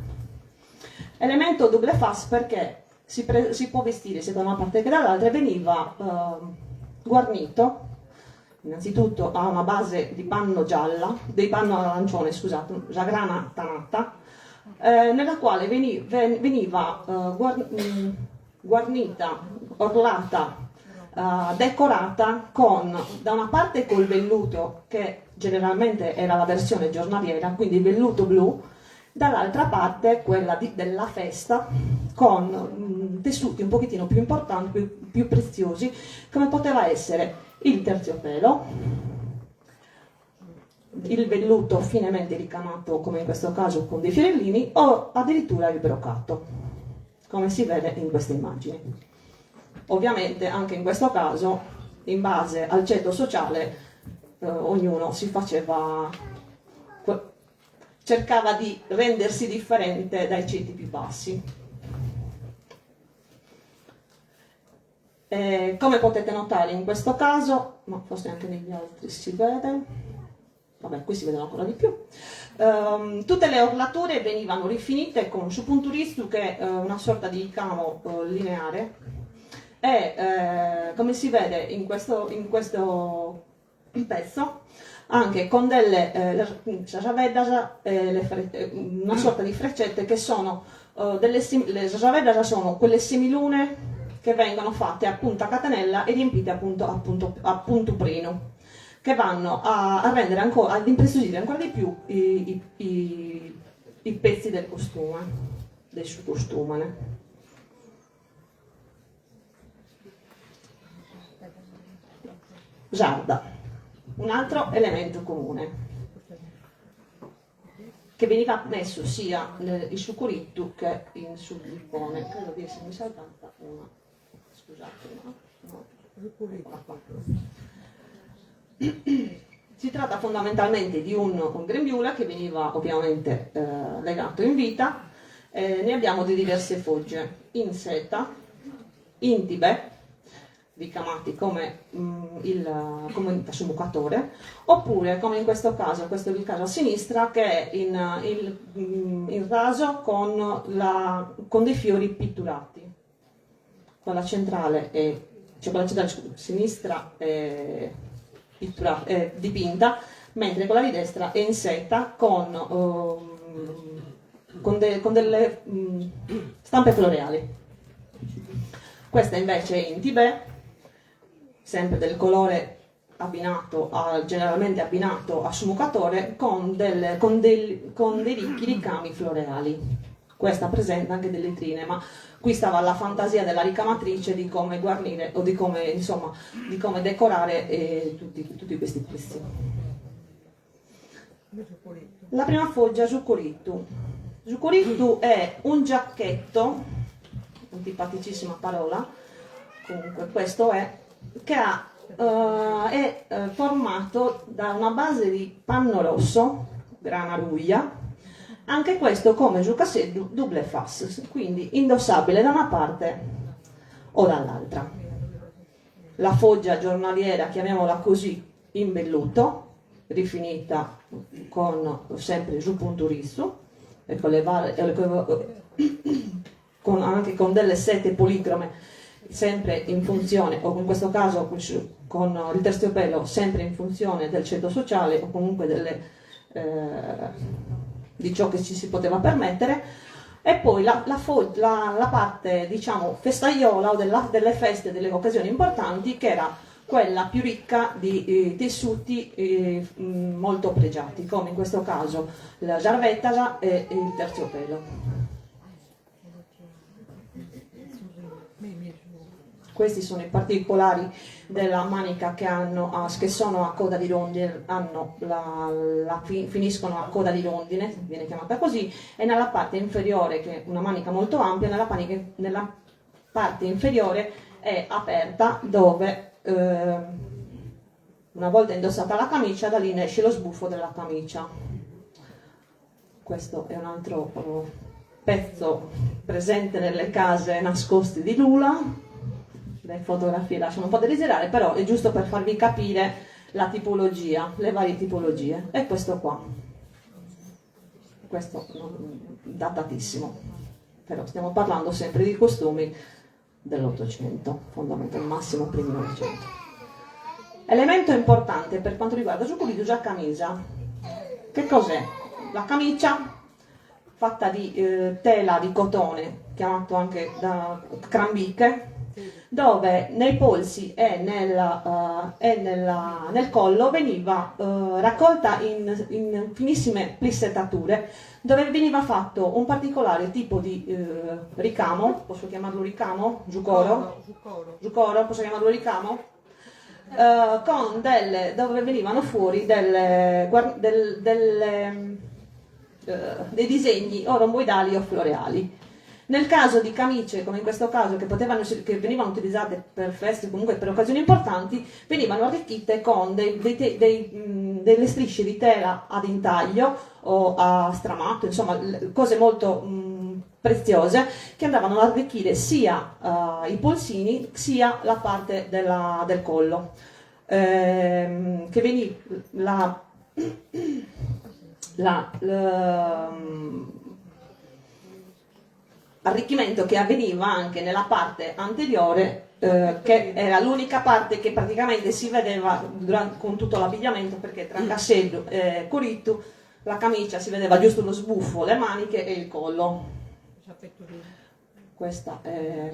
Elemento double face perché si, pre- si può vestire sia da una parte che dall'altra e veniva eh, guarnito innanzitutto a una base di panno gialla, di panno arancione, scusate, la grana tanata, eh, nella quale veni, ven, veniva eh, guar, mm, guarnita, orlata, eh, decorata con da una parte col velluto, che generalmente era la versione giornaliera, quindi velluto blu, dall'altra parte quella di, della festa con mh, mm, tessuti un pochettino più importanti, più, più preziosi, come poteva essere il terziopelo. Il velluto finemente ricamato, come in questo caso con dei fiorellini, o addirittura il broccato, come si vede in queste immagini. Ovviamente anche in questo caso, in base al ceto sociale, eh, ognuno si faceva cercava di rendersi differente dai ceti più bassi. Eh, come potete notare in questo caso, ma forse anche negli altri si vede, vabbè qui si vedono ancora di più, um, tutte le orlature venivano rifinite con su punturizzu che è una sorta di ricamo uh, lineare e eh, come si vede in questo, in questo pezzo anche con delle eh, eh, le fre- eh, una sorta di freccette che sono eh, delle sim- le saveddas sono quelle semilune che vengono fatte a punta catenella e riempite appunto, appunto, a punto prino che vanno a, a rendere ancora, ad impreziosire ancora di più i, i, i, i pezzi del costume, del suo costume. Sarda, un altro elemento comune che veniva messo sia in su curittu che in su gruppone. Credo di essermi saltata una. Scusate, no? no. Eccola qua. Si tratta fondamentalmente di un, un grembiule che veniva ovviamente eh, legato in vita. Eh, ne abbiamo di diverse fogge, in seta, in tibè, ricamati come, mm, il, come su mucatore, oppure come in questo caso, questo è il caso a sinistra, che è in, il, mm, in raso con, la, con dei fiori pitturati. Quella centrale è, cioè quella centrale sinistra è, pittura, è dipinta, mentre quella di destra è in seta con, um, con, de, con delle um, stampe floreali. Questa invece è in tibè, sempre del colore abbinato a, generalmente abbinato a su mucatore, con, delle, con, del, con dei ricchi ricami floreali. Questa presenta anche delle trine, ma qui stava la fantasia della ricamatrice di come guarnire o di come, insomma, di come decorare eh, tutti, tutti questi pezzi. La prima foggia, su curittu. Su curittu è un giacchetto, antipaticissima parola, comunque questo è, che ha, uh, è uh, formato da una base di panno rosso, grana ruia, anche questo come su casseddu double face, quindi indossabile da una parte o dall'altra. La foggia giornaliera, chiamiamola così, in velluto, rifinita con sempre su punto rizzo e con le varie, con, anche con delle sete policrome sempre in funzione, o in questo caso con il terziopelo sempre in funzione del ceto sociale o comunque delle, eh, di ciò che ci si poteva permettere, e poi la, la, la, la parte diciamo festaiola o della, delle feste, delle occasioni importanti, che era quella più ricca di eh, tessuti eh, molto pregiati, come in questo caso la giarvetta e il terziopelo. Questi sono i particolari della manica che, hanno, che sono a coda di rondine, hanno la, la, finiscono a coda di rondine, viene chiamata così, e nella parte inferiore, che è una manica molto ampia, nella, panica, nella parte inferiore è aperta dove eh, una volta indossata la camicia, da lì ne esce lo sbuffo della camicia. Questo è un altro oh, pezzo presente nelle case nascoste di Lula. Le fotografie lasciano un po' a desiderare, però è giusto per farvi capire la tipologia, le varie tipologie. E questo qua. Questo datatissimo, però stiamo parlando sempre di costumi dell'Ottocento, fondamentalmente massimo primi Novecento. Elemento importante per quanto riguarda su Culidu, la camisa. Che cos'è? La camicia fatta di eh, tela di cotone, chiamato anche da crambiche, dove nei polsi e, nel, uh, e nella, nel collo veniva uh, raccolta in, in finissime plissettature, dove veniva fatto un particolare tipo di uh, ricamo, posso chiamarlo ricamo? Giucoro? Giucoro, posso chiamarlo ricamo? Con delle, dove venivano fuori delle, del, delle, dei disegni o romboidali o floreali. Nel caso di camicie, come in questo caso, che potevano essere, che venivano utilizzate per feste o comunque per occasioni importanti, venivano arricchite con dei, dei te-, dei, delle strisce di tela ad intaglio o a stramato, insomma, cose molto preziose che andavano ad arricchire sia i polsini sia la parte della, del collo, che veniva la, la, la, arricchimento che avveniva anche nella parte anteriore, che era l'unica parte che praticamente si vedeva durante, con tutto l'abbigliamento, perché tra cassello e corittu la camicia si vedeva giusto lo sbuffo, le maniche e il collo. Questa è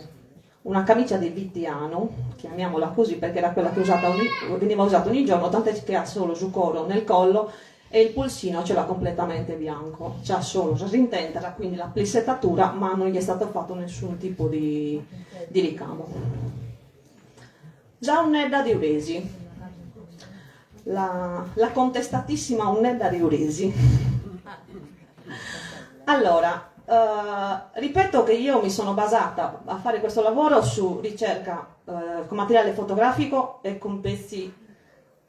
una camicia di Vittiano, chiamiamola così perché era quella che usata ogni, veniva usata ogni giorno, tant'è che ha solo su coro nel collo e il polsino ce l'ha completamente bianco, c'ha solo sa s'intenta, quindi la plissettatura, ma non gli è stato fatto nessun tipo di, di ricamo. Sa 'Unnedda di Uresi, la, la contestatissima 'Unnedda di Uresi. Allora, eh, ripeto che io mi sono basata a fare questo lavoro su ricerca eh, con materiale fotografico e con pezzi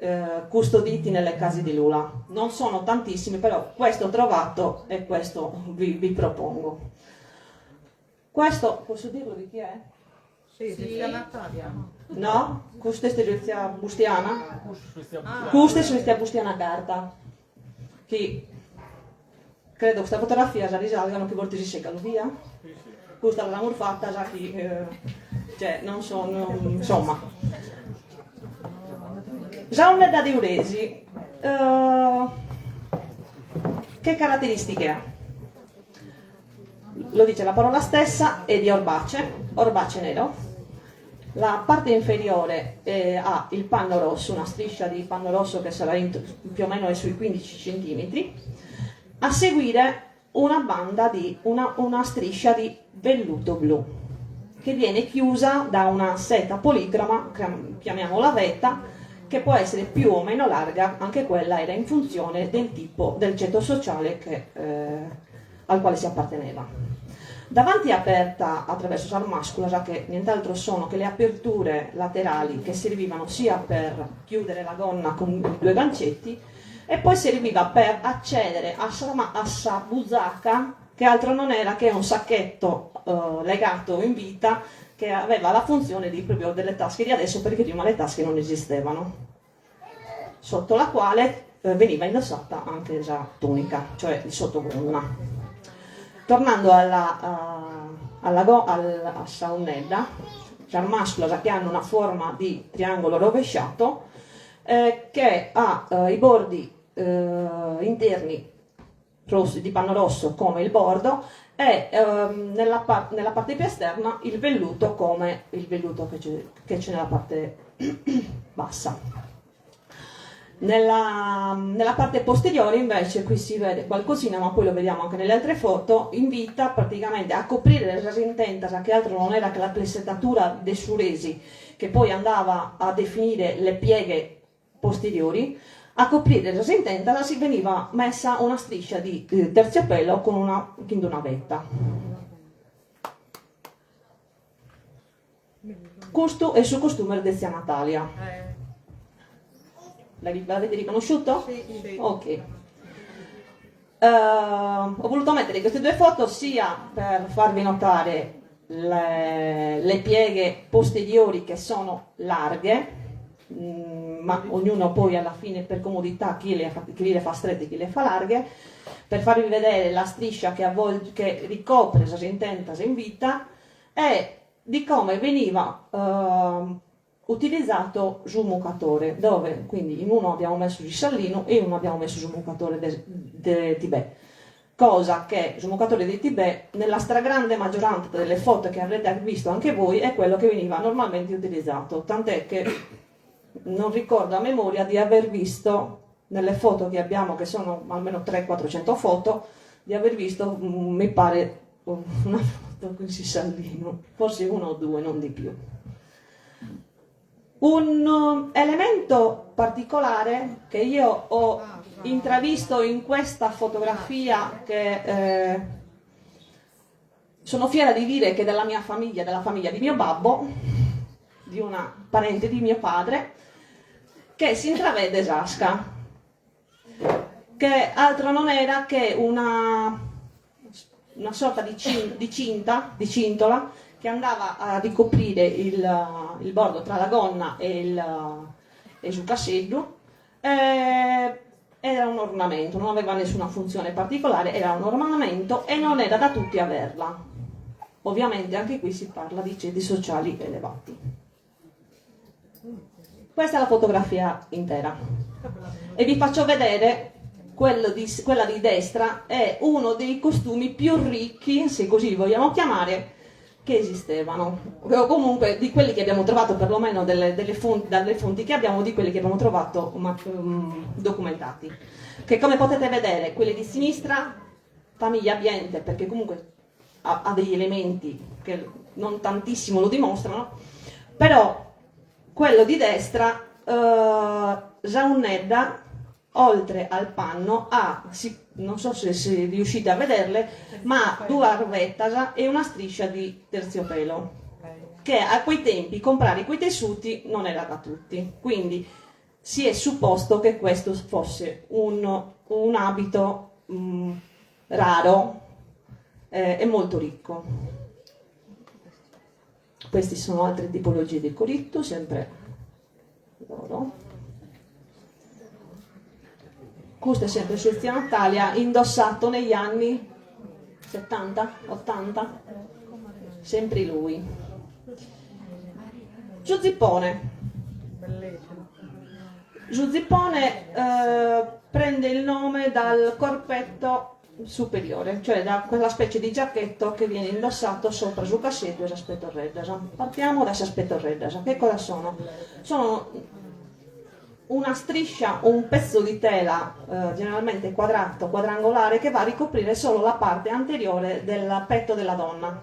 eh, custoditi nelle case di Lula. Non sono tantissimi, però questo ho trovato e questo vi, vi propongo. Questo, posso dirlo di chi è? Sì, sì. Natalia. No? Custa est de tzia Bustiana? Custa est de tzia Bustiana Carta. Chi credo questa fotografia sa risalgano chi fortis isse galu bia. Custa l'amus fatta sa chi eh, cioè non so, non, insomma. Sa 'Unnedda de Uresi eh, che caratteristiche ha? Lo dice la parola stessa, è di orbace, orbace nero. La parte inferiore eh, ha il panno rosso, una striscia di panno rosso che sarà in, più o meno è sui 15 centimetri. A seguire una banda di una, una striscia di velluto blu che viene chiusa da una seta policroma, chiamiamola vetta, che può essere più o meno larga, anche quella era in funzione del tipo del ceto sociale che, eh, al quale si apparteneva. Davanti è aperta attraverso sas masculas, che nient'altro sono che le aperture laterali che servivano sia per chiudere la gonna con due gancetti e poi serviva per accedere a sa, a sa buzaca, che altro non era che un sacchetto eh, legato in vita che aveva la funzione di proprio delle tasche di adesso perché prima le tasche non esistevano, sotto la quale eh, veniva indossata anche la tunica, cioè il sottogonna. Tornando alla, uh, alla, go, al, a sa 'Unnedda, sas masculas che hanno una forma di triangolo rovesciato, eh, che ha eh, i bordi eh, interni rossi, di panno rosso come il bordo e ehm, nella, par- nella parte più esterna il velluto come il velluto che c'è, che c'è nella parte bassa. Nella, nella parte posteriore invece qui si vede qualcosina, ma poi lo vediamo anche nelle altre foto, invita praticamente a coprire le rasintentas, che altro non era che la plissettatura dei suresi, che poi andava a definire le pieghe posteriori, a coprire la sintenta si veniva messa una striscia di eh, terziopelo con una, una vetta. Questo è il suo costume di zia Natalia. L'avete riconosciuto? Sì, sì. Ok. Uh, ho voluto mettere queste due foto sia per farvi notare le, le pieghe posteriori che sono larghe, mh, ma ognuno poi alla fine per comodità chi le fa, chi le fa strette e chi le fa larghe, per farvi vedere la striscia che, avvolge, che ricopre sas intentas in vita e di come veniva uh, utilizzato su mucatore, dove quindi in uno abbiamo messo il sallino e in uno abbiamo messo su mucatore de, de Tibet. Cosa che su mucatore di Tibet, nella stragrande maggioranza delle foto che avrete visto anche voi, è quello che veniva normalmente utilizzato, tant'è che non ricordo a memoria di aver visto nelle foto che abbiamo, che sono almeno 300-400 foto, di aver visto, mi pare, una foto con il sallino, forse uno o due, non di più. Un elemento particolare che io ho intravisto in questa fotografia che sono fiera di dire che della mia famiglia, della famiglia di mio babbo, di una parente di mio padre, che si intravede s'asca, che altro non era che una una sorta di, cin- di cinta, di cintola, che andava a ricoprire il, il bordo tra la gonna e, il, e su casseddu. Eh, era un ornamento, non aveva nessuna funzione particolare, era un ornamento e non era da tutti averla. Ovviamente anche qui si parla di ceti sociali elevati. Questa è la fotografia intera e vi faccio vedere quello di, quella di destra è uno dei costumi più ricchi, se così li vogliamo chiamare, che esistevano, o comunque di quelli che abbiamo trovato, perlomeno delle, delle fonti, dalle fonti che abbiamo, di quelli che abbiamo trovato ma, um, documentati. Che come potete vedere, quelli di sinistra, famiglia abbiente, perché comunque ha, ha degli elementi che non tantissimo lo dimostrano, però quello di destra, eh, sa 'unnedda, oltre al panno, ha, si, non so se, se riuscite a vederle, ma due arvettas e una striscia di terziopelo, che a quei tempi comprare quei tessuti non era da tutti. Quindi si è supposto che questo fosse un, un abito mh, mm, raro eh, e molto ricco. Queste sono altre tipologie di corittu, sempre loro. Questo è sempre su Zia Natalia, indossato negli anni 70, 80, sempre lui. Su zippone. Su zippone eh, prende il nome dal corpetto superiore, cioè da quella specie di giacchetto che viene indossato sopra su casseddu e sas petorreddas. Partiamo da sas petorreddas. Che cosa sono? Sono una striscia, un pezzo di tela, eh, generalmente quadrato, quadrangolare, che va a ricoprire solo la parte anteriore del petto della donna.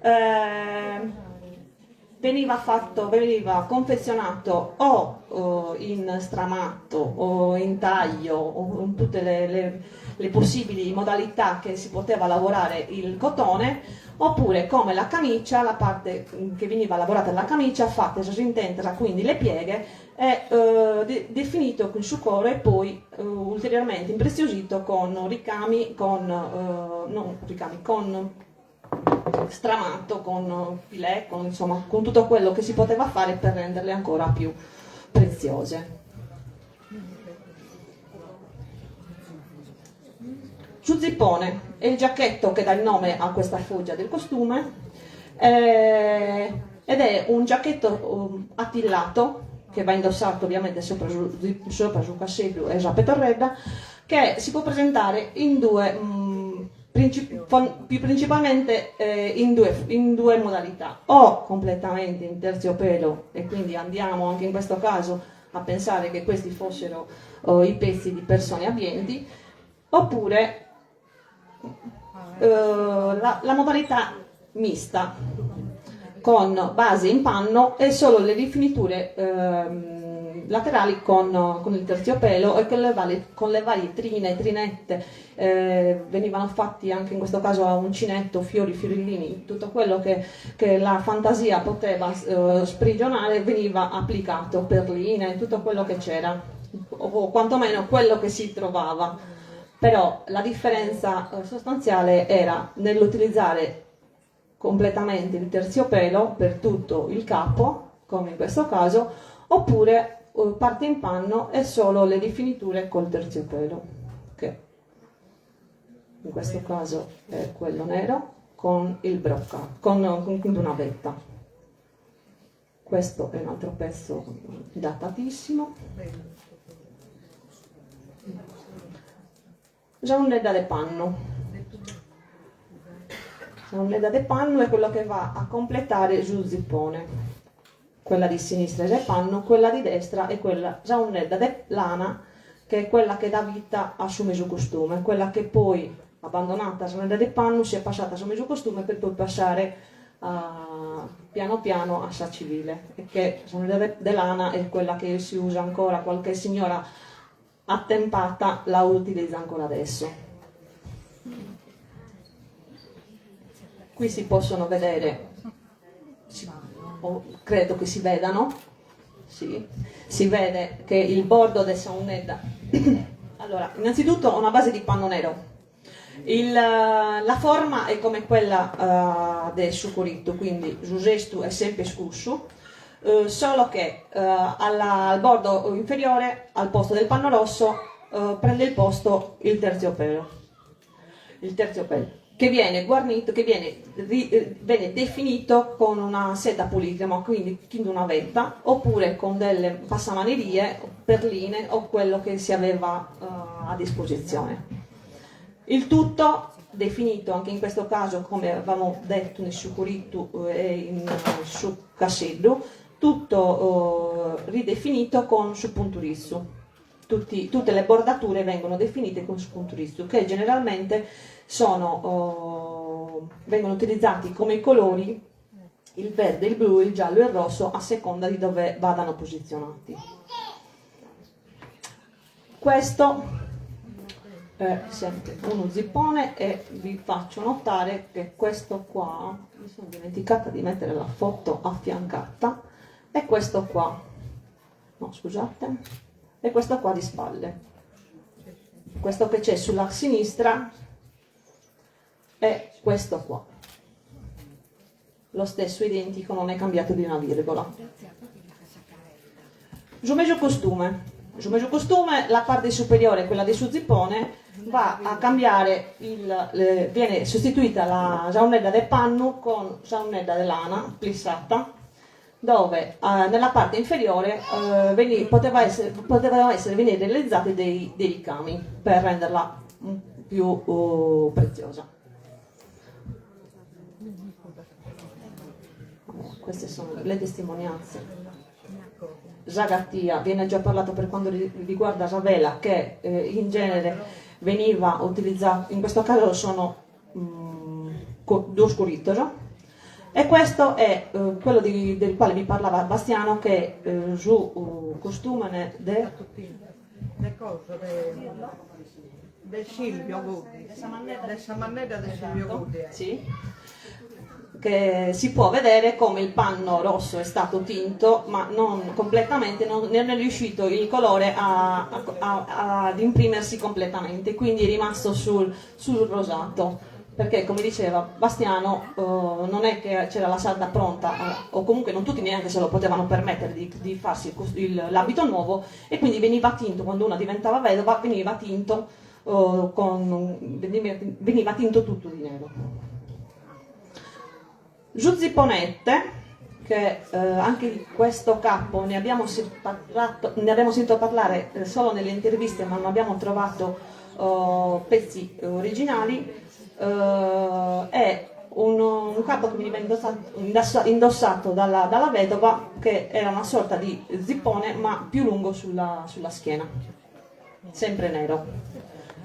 Eh, veniva fatto, veniva confezionato o eh, in stramato o in taglio o in tutte le, le, le possibili modalità che si poteva lavorare il cotone, oppure come la camicia, la parte che veniva lavorata la camicia, fatte sas intentas, quindi le pieghe, è eh, de- definito con su coro e poi eh, ulteriormente impreziosito con ricami, con, eh, non ricami, con stramato, con filet, con, insomma, con tutto quello che si poteva fare per renderle ancora più preziose. Su zippone è il giacchetto che dà il nome a questa foggia del costume eh, ed è un giacchetto um, attillato che va indossato ovviamente sopra su, sopra su casseddu e sa petorredda che si può presentare in due mh, mm, princip- più principalmente eh, in, due, in due modalità o completamente in terziopelo e quindi andiamo anche in questo caso a pensare che questi fossero oh, i pezzi di persone abbienti oppure eh, la, la modalità mista con base in panno e solo le rifiniture ehm, laterali con, con il terziopelo e con le varie, con le varie trine, trinette, eh, venivano fatti anche in questo caso a uncinetto, fiori, fiorellini, tutto quello che, che la fantasia poteva eh, sprigionare veniva applicato, perline, tutto quello che c'era, o quantomeno quello che si trovava. Però la differenza eh, sostanziale era nell'utilizzare completamente il terziopelo per tutto il capo, come in questo caso, oppure eh, parte in panno e solo le rifiniture col terziopelo, che in questo caso è quello nero con il brocca, con, con una vetta. Questo è un altro pezzo datatissimo. Sa 'unnedda de pannu. Sa 'unnedda de pannu è quello che va a completare su zippone. Quella di sinistra è de pannu, quella di destra è quella sa 'unnedda de lana, che è quella che dà vita a su mesu costume, quella che poi, abbandonata sa 'unnedda de pannu, si è passata a su mesu costume per poi passare a... piano piano a sa civile e che sa 'aunedda de lana è quella che si usa ancora, qualche signora attempata la utilizza ancora adesso. Qui si possono vedere, si, o credo che si vedano, sì, si vede che il bordo de sa 'aunedda. Allora, innanzitutto una base di panno nero. Il, la forma è come quella uh, de su corittu, quindi su sestu è sempre cussu, uh, solo che uh, alla, al bordo inferiore, al posto del panno rosso, prende il posto il terziopelo. Il terziopelo, che viene guarnito, che viene, ri, viene definito con una seta policroma, quindi chin una vetta, oppure con delle passamanerie, perline o quello che si aveva a disposizione. Il tutto definito anche in questo caso, come avevamo detto in su corittu e in su casseddu, tutto ridefinito con su punturizzu. Tutti, tutte le bordature vengono definite con su punturizzu, che generalmente sono, vengono utilizzati come colori il verde, il blu, il giallo e il rosso a seconda di dove vadano posizionati. Questo è sempre uno zippone e vi faccio notare che questo qua, mi sono dimenticata di mettere la foto affiancata, è questo qua, no scusate, è questo qua di spalle. Questo che c'è sulla sinistra è questo qua. Lo stesso identico, non è cambiato di una virgola. Su mesu costume. Su mesu costume, la parte superiore, quella di su zippone, va a cambiare il, le, viene sostituita la 'aunedda de pannu con sa 'aunedda de lana plissata, dove eh, nella parte inferiore eh, veni, poteva essere, potevano essere venire realizzati dei, dei ricami per renderla più uh, preziosa. Queste sono le testimonianze. Sa gattia, viene già parlato per quanto riguarda sa vela, che eh, in genere veniva utilizzata, in questo caso sono mm, due scurittos, e questo è eh, quello di, del quale vi parlava Bastiano, che eh, su uh, costumene de... De cosa? De, de Silvio Godi. De sa mannedda de Silvio Godi. Sì. Che si può vedere come il panno rosso è stato tinto, ma non completamente, non, non è riuscito il colore a, a, ad imprimersi completamente, quindi è rimasto sul, sul rosato. Perché, come diceva Bastiano, eh, non è che c'era la sarda pronta, eh, o comunque non tutti neanche se lo potevano permettere di, di farsi il, il, l'abito nuovo, e quindi veniva tinto, quando una diventava vedova, veniva tinto, eh, con, veniva, veniva tinto tutto di nero. Su zipponette, che eh, anche di questo capo ne abbiamo, parlato, ne abbiamo sentito parlare eh, solo nelle interviste, ma non abbiamo trovato oh, pezzi originali, eh, è un, un capo che veniva indossato, indossato dalla, dalla vedova, che era una sorta di zippone ma più lungo sulla, sulla schiena, sempre nero.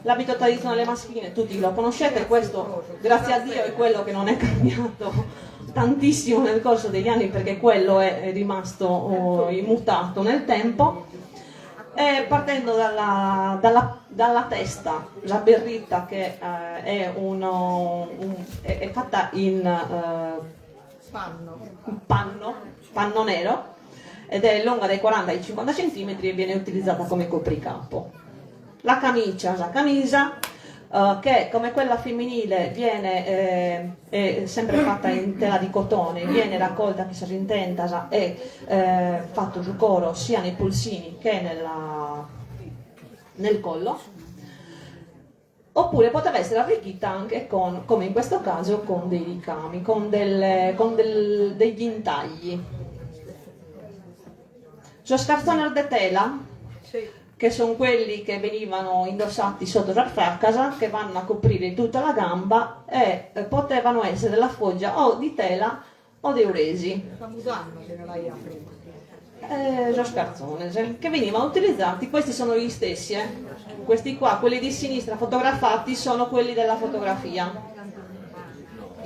L'abito tradizionale maschile tutti lo conoscete, questo grazie a Dio è quello che non è cambiato tantissimo nel corso degli anni, perché quello è, è rimasto oh, immutato nel tempo. E partendo dalla, dalla, dalla testa, la berritta che eh, è, uno, un, è, è fatta in eh, panno. panno, panno nero, ed è lunga dai 40 ai 50 centimetri e viene utilizzata come copricapo. La camicia, la camisa, eh, che come quella femminile viene eh, è sempre fatta in tela di cotone, viene raccolta che si intenta e eh, fatto su coro sia nei polsini che nella, nel collo, oppure poteva essere arricchita anche con, come in questo caso, con dei ricami, con, delle, con del, degli intagli. Sos cartzones de tela, Sì. che sono quelli che venivano indossati sotto la fracasa, che vanno a coprire tutta la gamba e eh, potevano essere della foggia o di tela o dei uresi. Sa mudanda che non l'hai prima. Eh, sos cartzones, che venivano utilizzati, questi sono gli stessi, eh. Questi qua, quelli di sinistra fotografati, sono quelli della fotografia.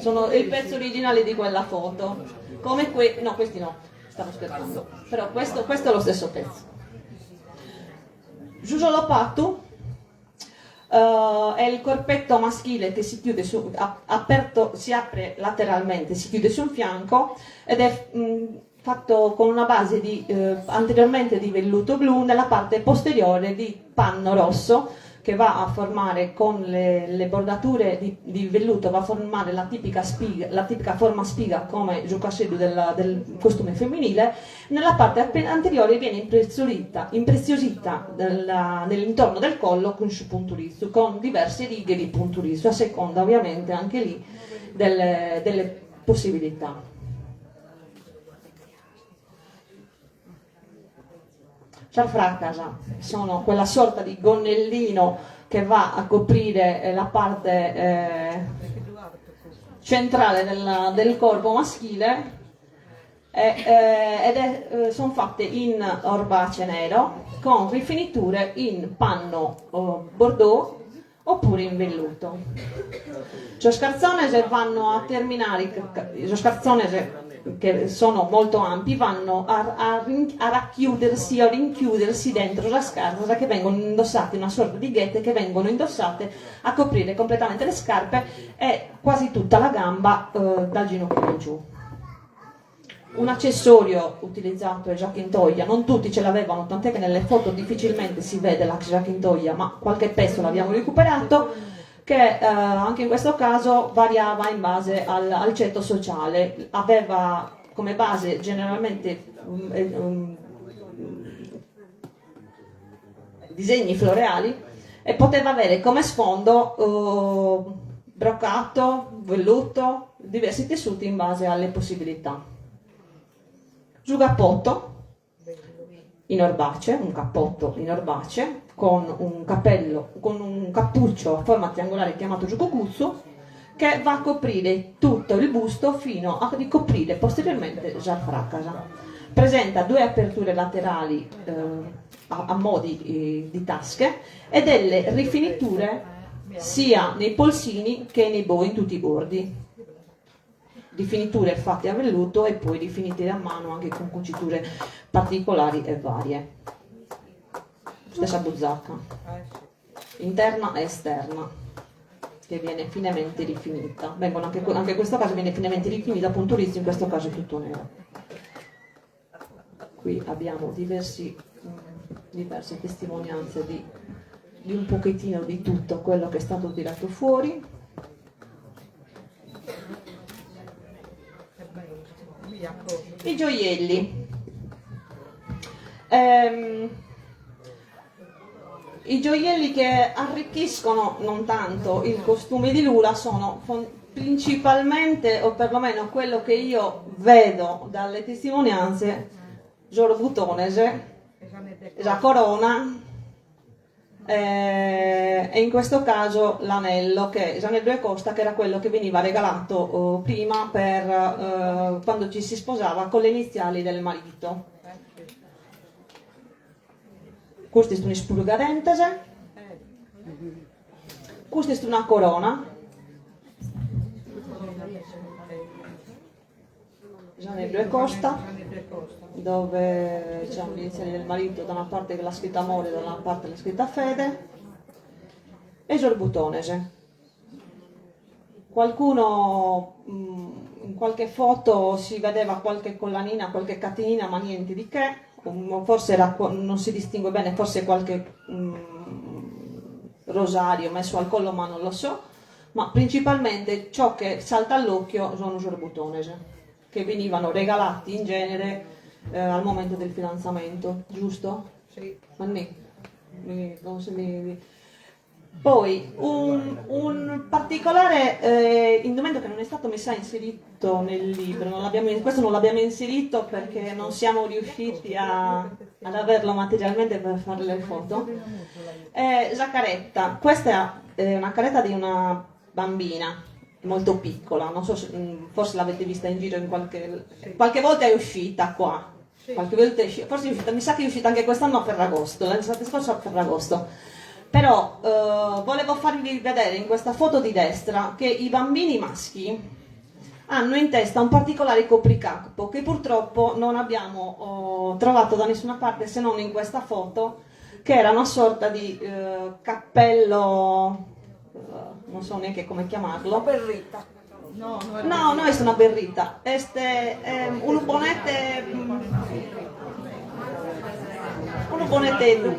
Sono il pezzo originale di quella foto. Come que- no, questi no, stavo scherzando. Però questo, questo è lo stesso pezzo. Su solopatu è il corpetto maschile che si chiude su, aperto, si apre lateralmente, si chiude su un fianco ed è mh, fatto con una base di, eh, anteriormente di velluto blu, nella parte posteriore di panno rosso che va a formare con le, le bordature di, di velluto, va a formare la tipica, spiga, la tipica forma spiga come su casseddu del, del costume femminile. Nella parte anteriore viene impreziosita, impreziosita della, nell'intorno del collo con su punturizzu, con diverse righe di punturizzu, a seconda ovviamente anche lì delle, delle possibilità. Sas fracas sono quella sorta di gonnellino che va a coprire eh, la parte eh, centrale del, del corpo maschile e, eh, ed è, eh, sono fatte in orbace nero con rifiniture in panno eh, bordeaux oppure in velluto. Sos cartzones vanno a terminare, sos cartzones che sono molto ampi, vanno a, a, a racchiudersi o rinchiudersi dentro la scarpa che vengono indossate, una sorta di ghette che vengono indossate a coprire completamente le scarpe e quasi tutta la gamba eh, dal ginocchio in giù. Un accessorio utilizzato è giacchintoglia, non tutti ce l'avevano, tant'è che nelle foto difficilmente si vede la giacchintoglia, ma qualche pezzo l'abbiamo recuperato, che eh, anche in questo caso variava in base al, al ceto sociale, aveva come base generalmente um, um, disegni floreali e poteva avere come sfondo uh, broccato, velluto, diversi tessuti in base alle possibilità. Su cappotto in orbace, un cappotto in orbace con un cappello, con un cappuccio a forma triangolare chiamato giucocuzzo che va a coprire tutto il busto fino a ricoprire posteriormente sas fracas. Presenta due aperture laterali eh, a, a modi eh, di tasche e delle rifiniture sia nei polsini che nei bo, in tutti i bordi. Rifiniture fatte a velluto e poi rifinite a mano anche con cuciture particolari e varie. Stessa buzzacca, interna e esterna, che viene finemente rifinita. Vengono anche, anche in questo caso viene finemente rifinita, appunto rizzo, in questo caso è tutto nero. Qui abbiamo diversi, diverse testimonianze di, di un pochettino di tutto quello che è stato tirato fuori. I gioielli. Ehm, I gioielli che arricchiscono non tanto il costume di Lula sono principalmente, o perlomeno quello che io vedo dalle testimonianze, sos butones, la corona eh, e in questo caso l'anello, che l'anello 'e costa, che era quello che veniva regalato oh, prima per eh, quando ci si sposava con le iniziali del marito. Custa est un'ispurgadentes, custa est una corona. S'aneddu 'e costa, dove c'è l'iniziale del marito, da una parte la scritta amore, da una parte la scritta fede, e sos butones. Qualcuno in qualche foto si vedeva qualche collanina, qualche catenina, ma niente di che, forse era, non si distingue bene, forse qualche rosario messo al collo, ma non lo so, ma principalmente ciò che salta all'occhio sono sos butones, che venivano regalati in genere eh, al momento del fidanzamento, giusto? Sì. Manni, mi, non se mi... Poi un, un particolare eh, indumento che non è stato messo inserito nel libro, non questo non l'abbiamo inserito perché non siamo riusciti a, ad averlo materialmente per fare le foto, è la caretta. Questa è una caretta di una bambina molto piccola, non so se, mm, forse l'avete vista in giro in qualche, qualche volta è uscita qua. Qualche volta è uscita, forse è uscita, mi sa che è uscita anche quest'anno a Ferragosto, l'estate scorsa a Ferragosto. Però eh, volevo farvi vedere in questa foto di destra che i bambini maschi Hanno in testa un particolare copricapo che purtroppo non abbiamo oh, trovato da nessuna parte se non in questa foto, che era una sorta di eh, cappello, eh, non so neanche come chiamarlo. Berrita. No, no, no est una berrita, est unu bonete, unu boneteddu,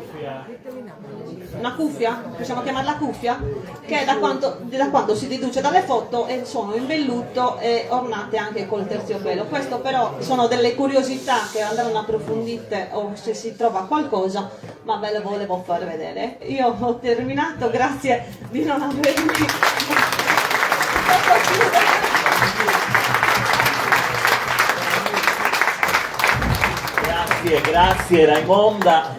una cuffia, possiamo chiamarla cuffia, che da quanto, da quanto si deduce dalle foto sono in velluto e ornate anche col terziopelo. Questo però sono delle curiosità che andranno approfondite o se si trova qualcosa, ma ve le volevo far vedere. Io ho terminato, grazie di non avermi fatto chiudere. Grazie, grazie Raimonda,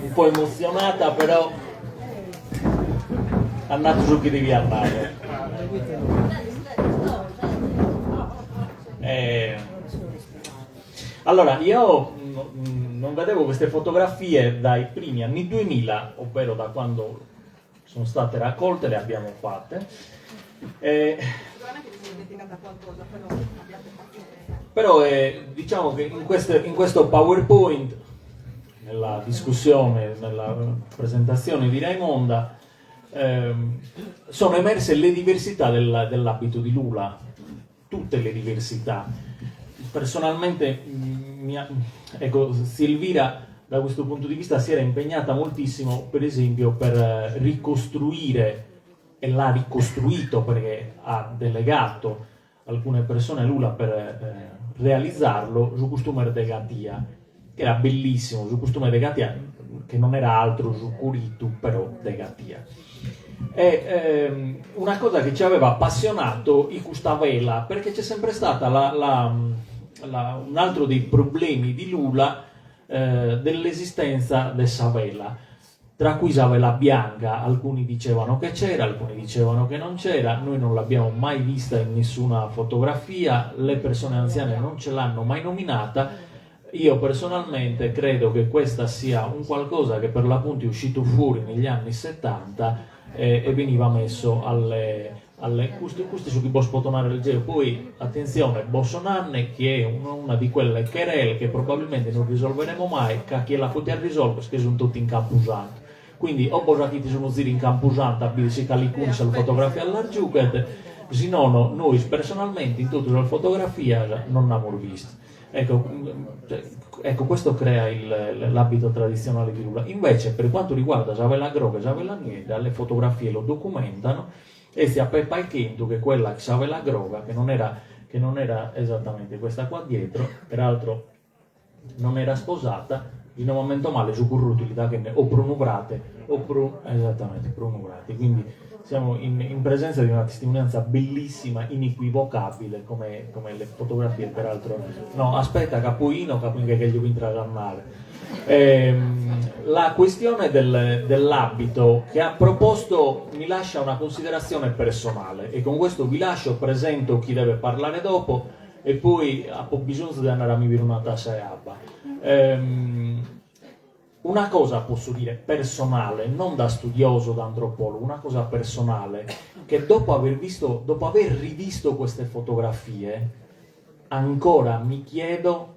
un po' emozionata però at nadu su chi deviat narrer. Eh, allora, io non vedevo queste fotografie dai primi anni 2000, ovvero da quando sono state raccolte, le abbiamo fatte. Eh, Sicuramente mi sono dimenticata qualcosa, però abbiate pazienza. Però eh, diciamo che in, queste, in questo PowerPoint, nella discussione, nella presentazione di Raimonda, ehm, sono emerse le diversità del, dell'abito di Lula, tutte le diversità. Personalmente, mm, mi, ecco, Silvira da questo punto di vista si era impegnata moltissimo, per esempio, per eh, ricostruire, e l'ha ricostruito perché ha delegato alcune persone a Lula per eh, realizzarlo, su costume de Gatia, che era bellissimo, su costume de Gatia, che non era altro su Curitu, però de Gatia. E ehm, una cosa che ci aveva appassionato in questa vela, perché c'è sempre stata la, la, la, un altro dei problemi di Lula eh, dell'esistenza dessa vela, tra cui sa vela bianca, alcuni dicevano che c'era, alcuni dicevano che non c'era, noi non l'abbiamo mai vista in nessuna fotografia, le persone anziane non ce l'hanno mai nominata. Io personalmente credo che questa sia un qualcosa che per l'appunto è uscito fuori negli anni 70 eh, e veniva messo alle, alle questo, questo su chi posso tornare il geo. Poi attenzione, Bossonanne che è una, una di quelle querele che probabilmente non risolveremo mai, che chi la poteva risolvere perché sono tutti in campusanto. Quindi o chi sono ziri in campusanto a si calicuni sulla fotografia alla giuchet, se no, no, noi personalmente in tutta la fotografia non l'abbiamo visto. Ecco, cioè, ecco, questo crea il, l'abito tradizionale di Lula. Invece, per quanto riguarda sa vela groga e sa vela niedda, le fotografie lo documentano e si Peppa e Chentu, che è quella sa vela groga, che non era, che non era esattamente questa qua dietro, peraltro non era sposata, di un momento male su currutilità che ne, o pronubrate o pro, esattamente pronubrate. Quindi siamo in, in presenza di una testimonianza bellissima, inequivocabile, come, come le fotografie, peraltro. No, aspetta, capoino, capoino che gli entra a male. Ehm, la questione del, dell'abito che ha proposto mi lascia una considerazione personale e con questo vi lascio, presento chi deve parlare dopo e poi ho bisogno di andare a mi una tassa e abba. Ehm, una cosa posso dire personale, non da studioso, da antropologo, una cosa personale, che dopo aver visto, dopo aver rivisto queste fotografie, ancora mi chiedo,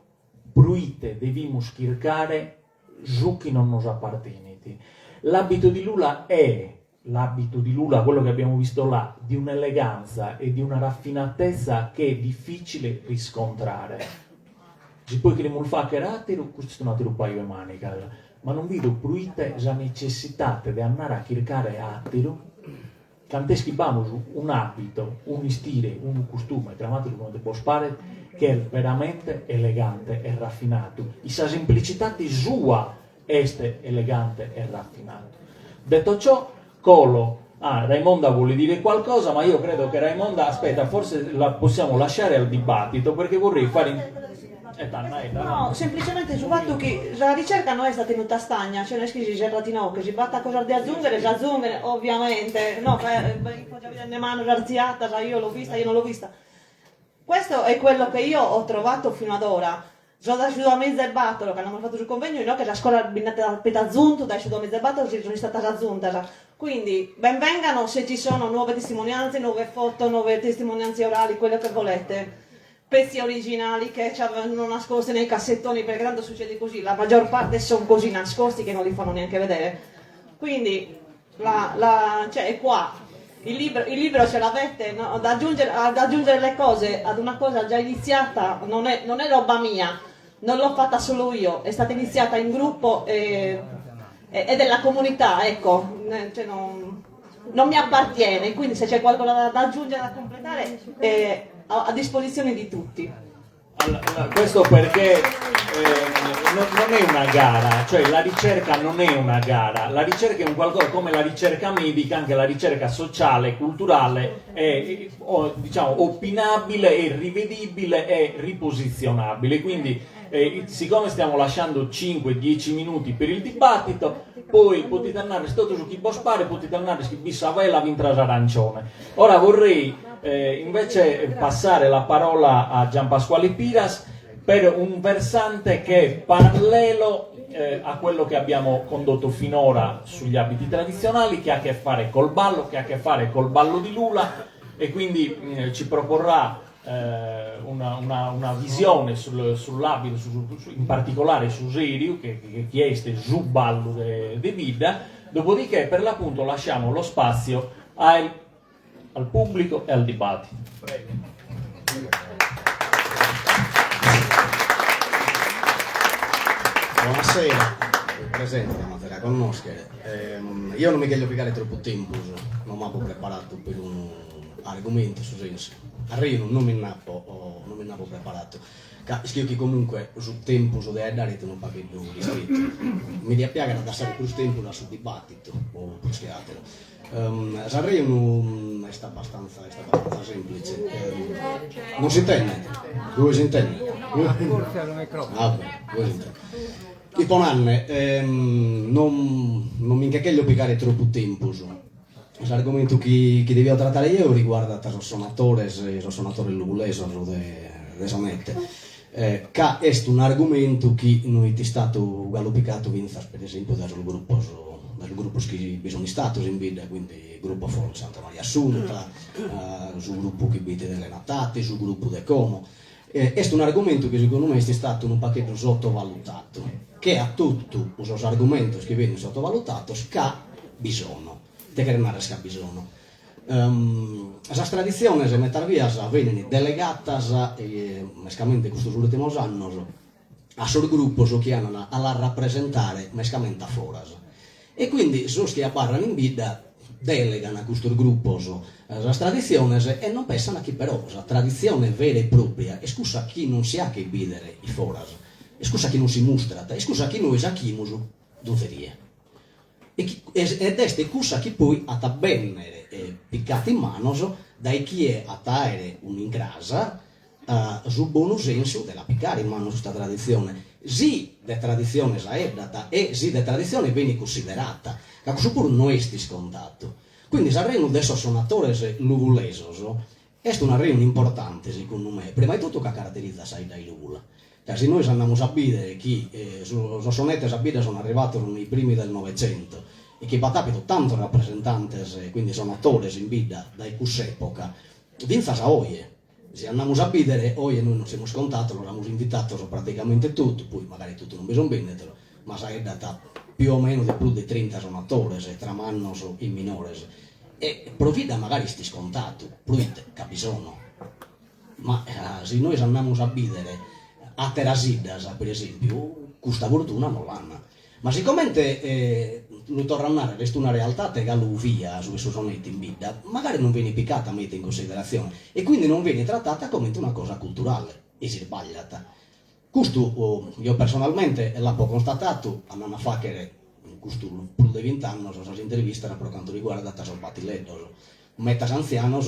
pruite devimus chircare su chi non nos apparteniti. L'abito di Lula è l'abito di Lula, quello che abbiamo visto là, di un'eleganza e di una raffinatezza che è difficile riscontrare. Se poi cherimus faghere ateru, custu est un'ateru paio 'e manicas, ma non bido pruite sa necessidade de andare a chircare ateru, cant'est chi b'amus un abito, un istire, unu costume, cramatelu comente bos paret, che est veramente elegante e raffinadu, in sa semplicidade sua est elegante e raffinadu. Detto ciò, colo Ah, Raimonda vuole dire qualcosa, ma io credo che Raimonda, aspetta, forse la possiamo lasciare al dibattito perché vorrei fare... In... Eh, tanna, eh, tanna. No, semplicemente su fatto che la ricerca non è stata tenuta stagna, cioè non è che si è che si batta cosa di aggiungere, si aggiungere, ovviamente, no, eh, ne mano arziata, io l'ho vista, io non l'ho vista. Questo è quello che io ho trovato fino ad ora. So dae su duamiza e bator, cando amus fatu su convegnu, inoghe sas scolas bi nd'at apidu azuntu, dae su duamiza e bator si sun istadas azuntas. Quindi ben vengano se ci sono nuove testimonianze, nuove foto, nuove testimonianze orali, quello che volete. Pezzi originali che ci avevano nascosti nei cassettoni, perché tanto succede così, la maggior parte sono così nascosti che non li fanno neanche vedere. Quindi la, la, cioè è qua, il libro, il libro ce l'avete, no? ad, aggiungere, ad aggiungere le cose ad una cosa già iniziata non è, non è roba mia, non l'ho fatta solo io, è stata iniziata in gruppo e, è della comunità, ecco, cioè non, non mi appartiene, quindi se c'è qualcosa da, da aggiungere, da completare, è a, a disposizione di tutti. Allora, questo perché eh, non, non è una gara, cioè la ricerca non è una gara, la ricerca è un qualcosa come la ricerca medica, anche la ricerca sociale, culturale è o, diciamo, opinabile, è rivedibile e riposizionabile. Quindi eh, siccome stiamo lasciando 5-10 minuti per il dibattito, poi potete andare totu su chi bos paret, potete andare chi bi sa vela fintzas arancione. Ora vorrei eh, invece passare la parola a Gian Pasquale Piras per un versante che è parallelo eh, a quello che abbiamo condotto finora sugli abiti tradizionali, che ha a che fare col ballo, che ha a che fare col ballo di Lula e quindi mh, mm, ci proporrà eh, una, una, una, visione sul, sull'abito, su, su, in particolare su s'eriu, che, che, che est su ballu de, de bidda, dopodiché per l'appunto lasciamo lo spazio al, al pubblico e al dibattito. Prego. Buonasera, mi presento, ma te la connoschere. Eh, io non mi voglio picare troppo tempo, non mi avevo preparato per un argomento su senso. Arrivo, non mi n'apo, non mi n'apo preparato. Ca ischio chi comunque su tempus de faeddare est unu pagheddu ristrittu. Mi diat piaghere a dassare prus tempus a su dibattitu o prus che atteru. S'arrejonu est abbastanza est abbastanza semplice. Non s'intendet? Ue s'intendet? Ah bene, ue s'intendet. Ipo nanne, non non mi nche cheglio picare troppu tempus. S'argomentu chi chi devio tratare jeo riguardat sos sonatores, sos sonatores lugulesos de de sonete, ca est un'argumentu chi no est istatu galu picatu fintzas per esempiu dae sos grupos dae sos grupos chi bi sun istatos in bidda, quindi Gruppo Folk Santa Maria Assunta, su gruppu chi b'it de Elena Tatti, su gruppu de como. Est un'argumentu chi segundu me est istatu unu pagheddu sottovalutatu, che a totu sos argumentos chi benint sottovalutatos ca bi sono. Ite cheret narrer ca bi sono? Sas traditziones metas bias benint delegatas, mescamente custos ùrtimos annos, a sos grupos chi andan a las rapresentare mescamente a foras. E quindi sos chi abarran in bidda delegan a custos grupos sas traditziones e non pessan chi però sa traditzione vera e propria est cussa chi non si achet bìdere in foras, est cussa chi non si mustrat, est cussa chi nois achimus donzi die. E chi ed est cussa chi poi at a bènnere picata in manos dae chie at a àere un'incras su bonu sensu de la picare in manos custa traditzione, si de traditzione s'aeddat e si de traditzione benit cunsiderata, ca cussu puru no est iscontatu. Quindi s'arrejonu de sos sonatores lugulesos est un'arrejonu importante, segundu me, prima 'e totu ca caraterizat sa 'idda 'e Lugula, ca si nois andamus a bìdere chi sos sonetes a bidda sun arrivados nei primi del Novecento e chi b'at àpidu tantos rapresentantes, quindi sonatores in bidda dae cuss'epoca fintzas a oje, Si andamus a bìdere, oje nois nos semus contados, los amus invitados praticamente totu, poi magari totu non bi sunt bènnidos, ma s'aeddat più o meno de prus de trinta sonatores, tra mannos e minores, e pro bidda magari est iscontadu, proite ca bi sono. Ma si nois andamus a bìdere àteras 'iddas, per esèmpiu, custa fortuna non l'an. Ma sicomente, lu torro a narrer, est una realtate galu via su 'e su sonete in bidda, magari non benit picata meda in cunsideratzione e quindi non benit tratata comente una cosa culturale, e s'isbagliat. Custu eo personalmente l'apo constatatu andande a fagher, in custu prus de vint'annos, sas intervistas pro cantu riguardat sos batileddos. Metas antzianos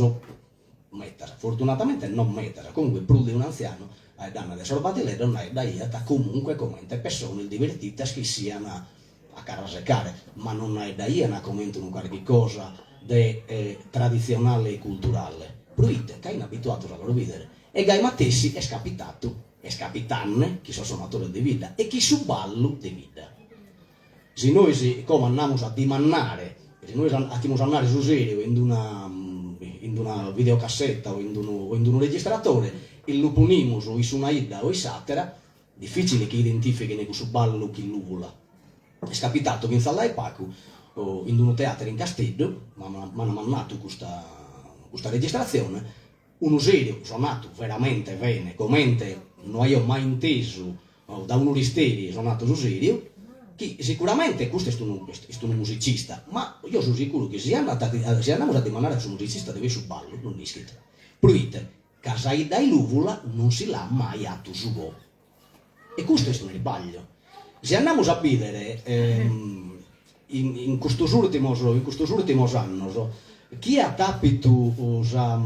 Metas, fortunatamente non metas, comunque prus de un'antzianu aeddande de sos batileddos n'aeddaiat comunque comente pessones divertitas chi essian a carrasecare, ma non n'aeddaian comente unu carchi cosa de traditzionale e culturale, proite ca 'in abituados a los bìdere, e gai matessi est capitatu. Est capitanne chin sos sonatores de bidda e chin su ballu de bidda. Si nois como andamus a dimannare, si nois achimus andare su seriu in una in una videocassetta o in unu o in unu registratore e lu ponimus in s'una 'idda o in s'atera, dificile chi identifichen cussu ballu chin Luvula. Est capitatu fintzas dae pagu in unu teatru in Casteddu, m'an mannatu custa custa registratzione, unu seriu sonatu veramente bene, comente no aio mai intesu da unu 'oristeri sonatu su seriu, chi sicuramente custu est unu est unu musicista, ma io so sicuru chi si andat si andamus a dimandare a su musicista de cussu ballu non l'ischit, proite ca sa 'idda 'e Luvula non si l'at mai 'atu su po. E custu est unu irbagliu. Si andamus a bìdere in in custos ùrtimos in custos ùrtimos annos chie at àpitu sa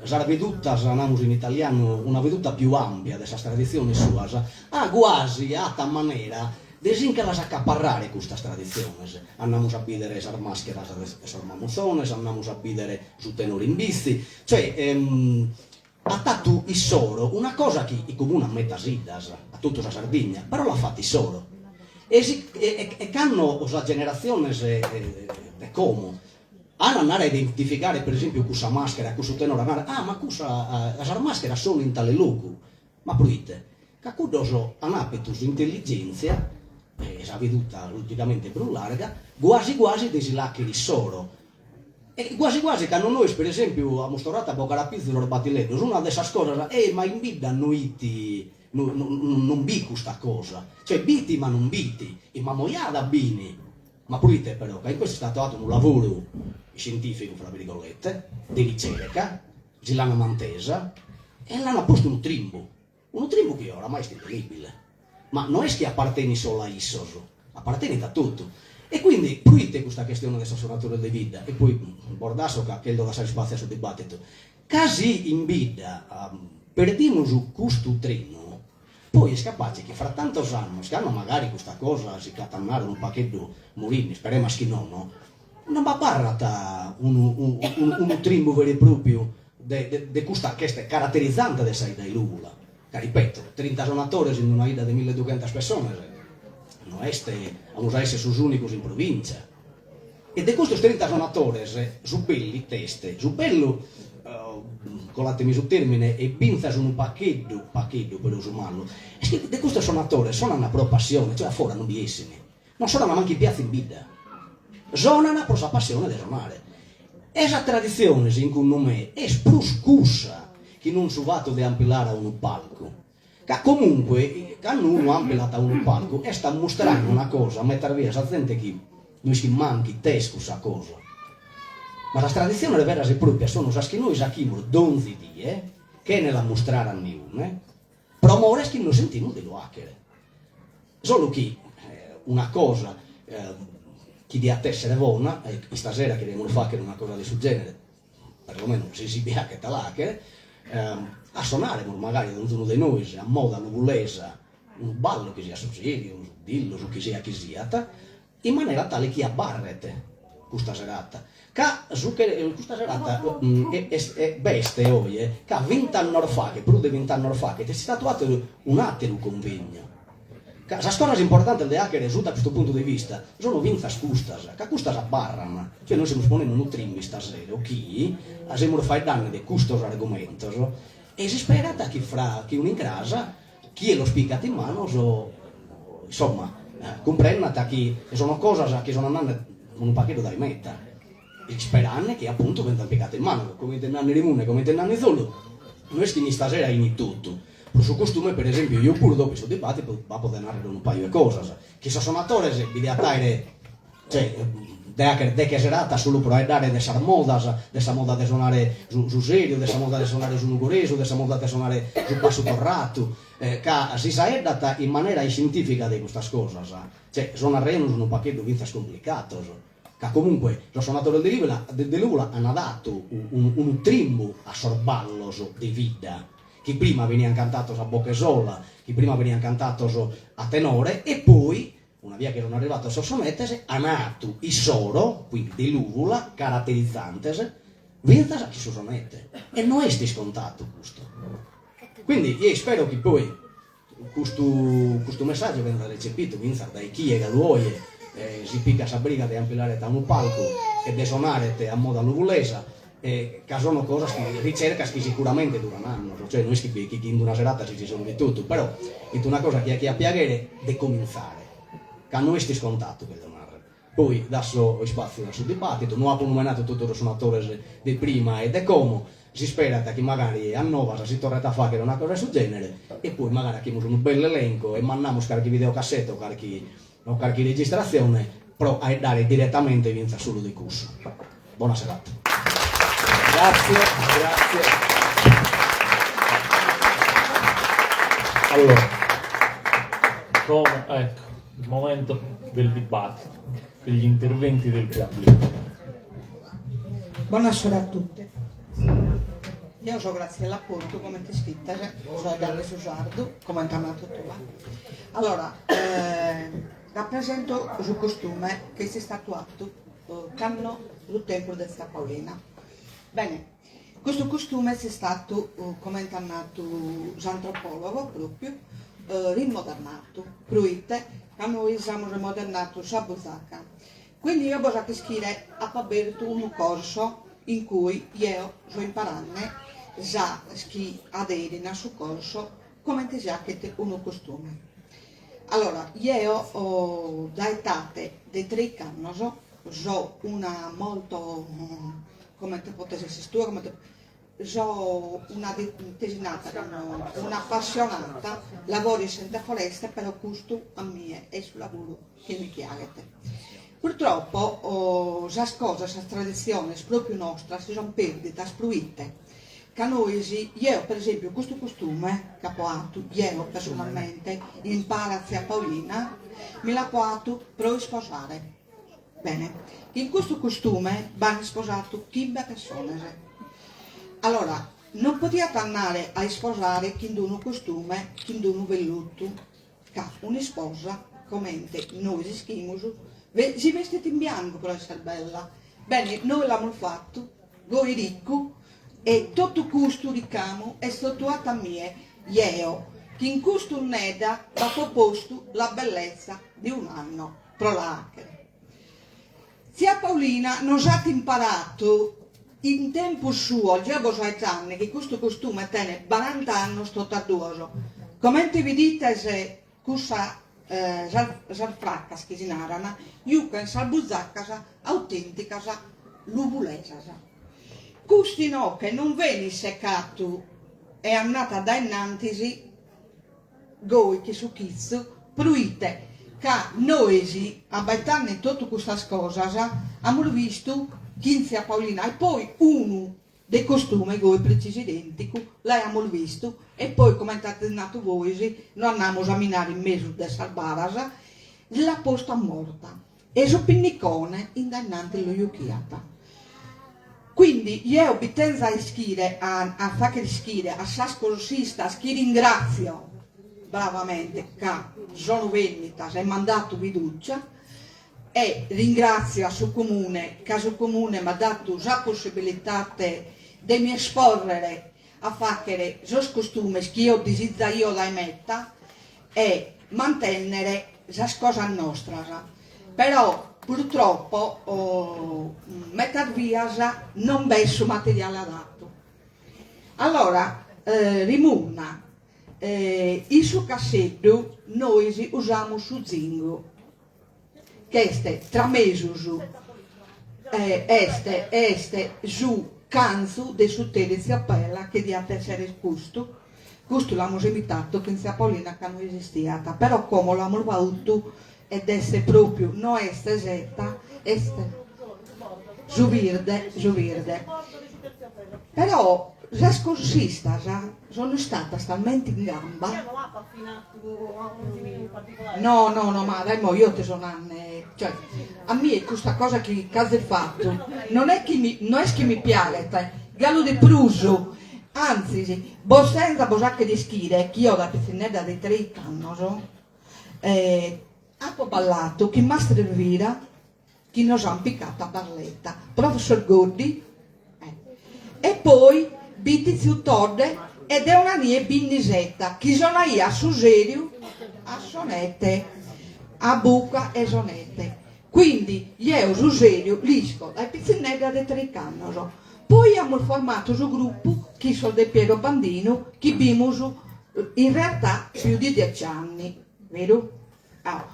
sas vedutas, namus in italianu, una veduta più ampia de sas traditziones suas, at guasi at a manera de si nche las acaparrare custas traditziones. Andamus a bìdere sas màscheras de sos mamutzones, andamus a bìdere su tenore in bitzi, cioè At 'atu issoro una cosa chi comunat metas 'iddas, a totu sa Sardigna, però l'at fata issoro. E si e cando sas generatziones de como an a andare a identificare per esempiu cussa maschera, cussu tenore, an a narrer, ah ma cussa sas mascheras sono in tale logu. Ma proite? Ca cuddos an apitu s'intelligentzia, e sa veduta logicamente prus larga, guasi guasi de si l'acher issoro. E guasi guasi cando nois per esempiu amus torratu a bogare a pizu sos batileddos, una de sas cosas, eh ma in bidda no 'it no non b'it custa cosa, cioè b'it ma non b'it, in Mamoiada b'ini, ma proite però, ca in questo est istatu 'atu unu lavoru scientificu fra virgolette, de ricerca, si l'ana mantesa e l'ana postu unu trimbu, Unu trimbu chi oramai est indelebile, ma no est chi apartenit solu a issos, apartenit a totu. E quindi proite custa chestione de sos sonatores de bidda, e poi bos dasso ca cherzo dassare ispatziu a su dibattitu, ca si in bidda perdimus custu trenu, poi est capace chi fra tantos annos, cando magari custa cosa si ch'at andare unu pagheddu morinne, isperemas chi nono, non b'abarrat unu unu trimbu veru e propriu de de custa ch'est caraterizante de sa 'idda 'e Lùvula, ca ripeto, trinta sonatores in una 'idda de milledughentas pessones no est, amus a esser sos ùnicos in provìncia. E de custos trinta sonatores su bellu it'est, su bellu, colatemi su tèrmine, e bintzas unu pacheddu, pacheddu però su malu, est chi de custos sonatores sonan pro passione, cioè a fora non bi essin, Non sonan mancu in piatza in bidda. Sonan pro sa passione de sonare. E sa traditzione, segundu me, est prus cussa chi non su fatu de ampilare a unu palcu. Ca comunque, cando unu ampilat a unu palcu est ammustrande una cosa a metas bias a zente chi no ischit mancu ite est cussa cosa. Ma sas traditziones veras e proprias sono sas chi nois achimus donzi die, chene l'ammustrare a niune, Pro more chi nos sentimus de lu 'achere. Solu chi una cosa chi diat essere bona, e istasera cherimus fachere una cosa de su genere, perlomeno si si piachet a la 'achere, a sonaremus magari donzunu de nois a moda luvulesa unu ballu chi siat su seriu, su dillu, su chi siat chi siat, in manera tale chi abarret custa serata, ca su che custa serata est b'est oje ca vint'annos faghet, prus de vint'annos faghet, est istadu fatu un'ateru convegnu, ca sas cosas importantes de 'achere suta custu puntu de vista sono fintzas custas, ca custas abarran, cioè nois semus ponende unu trimbu istasero chi semus faeddende de custos argumentos e s'isperat chi fra chi un'incras Chie los picat in manos, insomma, cumprennat chi sono cosas chi sono andande unu pagheddu dae meta, isperande chi apuntu benzant picadas in manos, comente nani Remunnu e comente nani Zollu, no est chi in istasera 'enit totu, pro su costume per esempiu eo puru dopo su dibattitu b'apo de narrer unu paju 'e cosas, chi sos sonatores bi diat aere Cioè, de 'achere deche seratas solu pro 'aeddare de sas modas, de sa moda de sonare su su seriu, de sa moda de sonare su nugoresu, de sa moda de sonare su passu torratu, ca si s'aeddat in manera iscientifica de custas cosas, cioè, son arrejonos unu pacheddu fintzas complicatos, ca comunque sos sonatores de Lìvula de Lùvula an datu unu unu trimbu a sos ballos de bidda, chi prima benian cantatos a boche sola, chi prima benian cantatos a tenore e poi Una bia chi sono arrivatos sos sonetes, an 'atu issoro, quindi de Lùvula, caraterizantes, fintzas chin su sonete. E no est iscontatu custu. Quindi io spero chi poi custu custu messaggiu benzat recepitu fintzas dae chie galu oje si picat sa briga de ampilare a unu palcu e de sonare a moda luvulesa e ca sono cosas chi ricercas chi sicuramente duran annos, cioè no est chi chi in d'una serata si risolvit totu, però est una cosa chi 'achet piaghere de comintzare, ca no est iscontatu cherzo narrer. Poi dasso ispatziu a su dibattitu, no apo numenatu totu sos sonatores de prima e de como, si isperat chi magari a novas si torret a faghere una cosa 'e su genere e poi magari 'achimus unu bellu elenco e mandamus carchi videocassetta o carchi o carchi registratzione pro 'aeddare diretamente fintzas solu de cussu. Bona serata. Grazie, grazie. Allora, come, ecco, il momento del dibattito, degli interventi del pubblico. Buonasera a tutti. Io sono Graziella Portu, come ti scritta, sono de su sardu, come ant natu tua. Allora, eh, rappresento su costume che est statu 'atu cando su tempus de Tzia Paolina. Bene, custu costume est statu, comente at natu s'antropologo propriu, rimodernatu, proite ca nois amus rimodernatu sa buzaca. Quindi io bos 'aco ischire, apo abertu unu corso in cui jeo so imparande sas chi aderin a su corso comente si 'achet unu costume. Allora, jeo dae etate de treich'annos so una molto, comente potes esser tue, comente, so una tesinata, un'appassionata, lavoro in s'Ente Foreste, però custu a mie est su lavuru chi mi piaghet. Purtroppo sas cosas, sas traditziones propriu nostras si son perdidas proite Ca nois, jeo per esempiu custu costume ch'apo 'atu jeo personalmente impare a tzia Paolina, mi l'apo 'atu pro isposare. Bene, in custu costume b'an isposatu chimbe pessones. Allora, non podiat andare a isposare chin d'unu costume, chin d'unu vellutu, ca un'isposa, comente nois ischimus, si vestit in biancu pro esser bella. Bene, nois l'amus fatu goi riccu e totu custu ricamu est totu 'atu a mie, jeo, chin custu 'unnedda b'apo postu la bellezza de un'annu pro la 'achere. Tzia Paulina nos at imparatu in tempus suo, jeo bos aio narrer chi custu costume tenet barant'annos totas duos, comente bidites cussa sas fracas chi si naran, juchen sas buzacas autenticas luvulesas. Custu inoche non venit secatu e annat dae innantis goi che su chitzu, proite ca nois abbaitande totu custas cosas amus bistu chin tzia Paulina e poi unu De costume goi precisu identicu l'aiamus bistu e poi comente azis natu vois no andamus a minare in mesu de sas baras, l'at postu a morta e su pinnicone in dae innantis lu juchiat. Quindi jeo bi tenzo a ischire a a fagher ischire a sas corsistas chi ringrazio bravamente ca sono bennitas e m'an datu fiducia, E ringrazio a su Comune ca su Comune m'at datu sa possibilitate de mi esporrere a fàghere sos costumes chi eo disizaio dae meta e mantènnere sas cosas nostras. Però purtroppo metas bias non b'est su materiale adattu. Allora Rimunna, in su casseddu nois usamus su zingu ch'est tramesus est est su cantzu de su Tertziopela chi diat essere custu, custu l'amus imitatu chin tzia Paolina ca no esistiat, però como l'amus fautu ed est propriu, no est seta, est su birde, su birde. Però sas corsistas sono istatas talmente in gamba No, no, no, ma dai mo io ti so nanne, cioè, a mie custa cosa chi ch'azis fatu non è chi mi, no est chi mi piaghet, galu de prus, antzis, bos tenzo a bos 'achere ischire chi eo dae pitzinnedda de treich'annos apo ballatu chin mastra Elvira chi nos an picatu a Barletta, professor Goddi, e poi b'it tziu Todde. E de Onanie Binnisetta chi sonaiat su seriu a sonete, a buca 'e sonete. Quindi jeo su seriu l'isco dae pitzinnedda de treich'annos. Poi amus formatu su gruppu chin sos de Piero Bandinu chi bimus in realtà più di dieci anni, beru? Ah,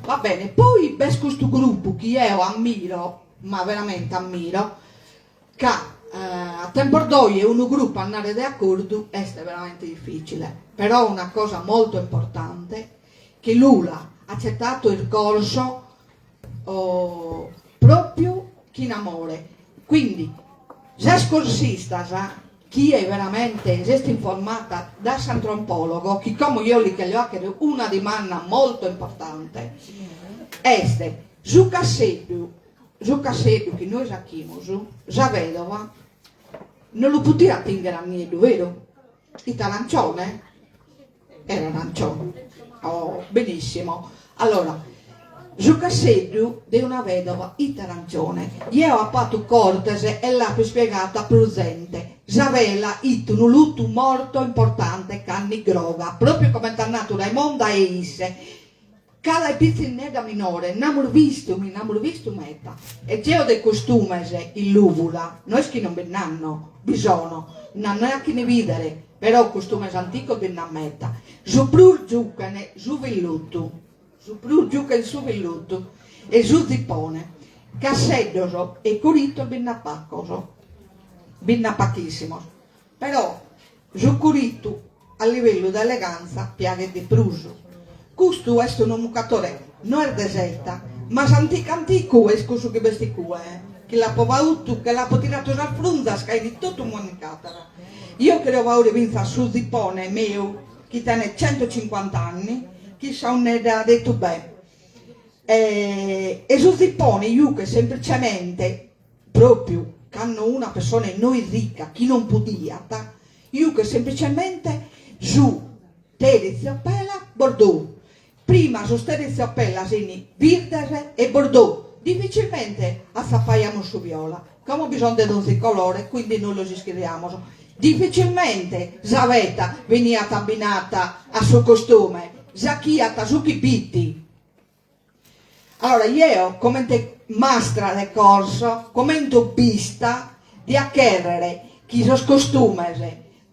va bene, poi b'est custu gruppu chi eo ammiro, ma veramente ammiro, ca a tempos d'oje unu gruppu andare de acordu est veramente difficile, però una cosa molto importante che Lula ha accettato il corso propriu chin amore, quindi sas corsistas chie veramente s'est informata da s'antropologo, chi como jeo li cherjo 'achere una dimanda molto importante, est su casseddu, su casseddu chi nois 'achimus, sa vedova non lu podiat tinghere a nieddu, beru? Ite arancione? Era arancione. Oh, benissimo. Allora, su casseddu de una vedova it arancione. Jeo apo 'atu cortes e l'apo ispiegatu a prus zente. Sa vela it unu lutu morto importante canni groga, propriu comente at natu Raimonda e isse. Ca dae pitzinnedda minore nd'amus bistu, mi nd'amus bistu meta. E jeo de costumes in Lùvula no est chi non bi nd'anno, bi sono, nd'anno a chi ne bìdere, però costumes anticos bi nd'at meta. Su prus giuchen su vellutu, su prus giuchen su vellutu e su zipone, casseddos e coritos bi nd'at pacos, bi nd'at pachissimos, però Su coritu a livellu de eleganza piaghet de prus. Custu est unu mucatore, no est de seta, ma s'anticu anticu est cussu chi b'est cue, chi l'apo fautu, che l'apo tiratu sas frunzas ca 'ini totu monicadas. Io cherjo faure finzas su zipone meu chi tenet centocinquant'anni, chi sa 'unnedda at 'etu be'. E su zipone juchet semplicemente Pròpiu cando una pessone no est rica chi non podiat, juchet semplicemente su teritziopela bordò. Prima sos teritziopela fin birdes e bordò, dificilmente atzapaiamus su viola, como bi son de donzi colore, quindi noi los ischirriamus. Dificilmente sa veta beniat abbinata a su costume, s'achiat su chi b'it. Allora jeo comente mastra de corso, comente hobbista, dia chèrrere chi sos costumes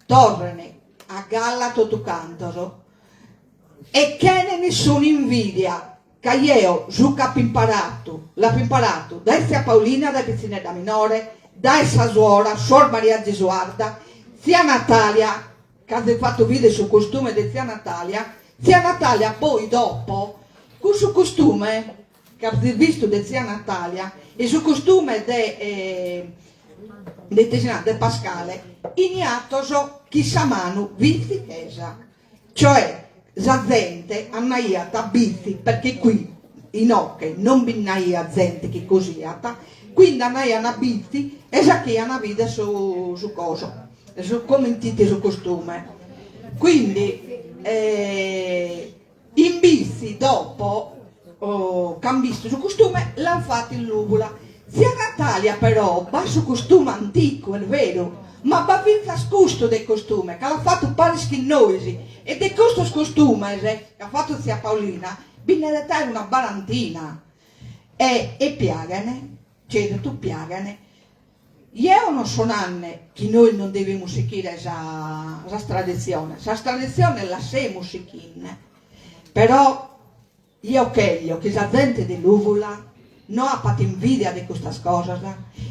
torren a galla totu cantos e chene nessuna invidia, ca jeo su ch'apo imparatu l'apo imparatu dae tzia Paulina dae pitzinnedda minore, dae sa suora, suor Maria Gesuarda, tzia Natalia, C'azis fatu bìdere su costume de tzia Natalia, tzia Natalia poi dopo cussu costume ch'azis bistu de tzia Natalia e su costume de de ite si narat de Pascale 'ini 'atos chin sa manu vitzichesa, cioè sa zente andaiat a Bitzi perché qui inoche non bi nd'aiat zente chi cosiat, quindi andaian a Bitzi e s'achian bìdere su su coso. Su comente 'it su costume. Quindi in Bitzi dopo ch'an bistu su costume l'an fatu in Lùvula. Tzia Natalia però b'at su costume anticu, est veru, ma b'at fintzas custu de costume ca l'at fatu paris chin nois e de custos costumes ch'at fatu tzia Paulina bi nde det aer una barantina e e piaghen, certu piaghen Jeo non so nanne chi nois non devimus sichire sa sas traditziones, sas traditziones las semus sichinne, però jeo cheglio chi sa zente de Lùvula no apat invidia de custas cosas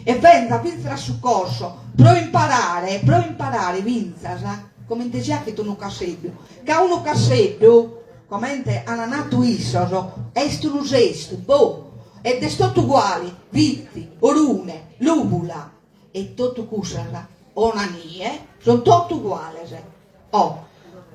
e benzat fintzas a su corso pro imparare, pro imparare fintzas comente si 'achet unu casseddu, ca unu casseddu Comente an natu issos, est unu sestu, boh! Ed est totu uguali, Vitzi, Orune, Lùvula e totu cussas Onanie son totu uguales. Oh!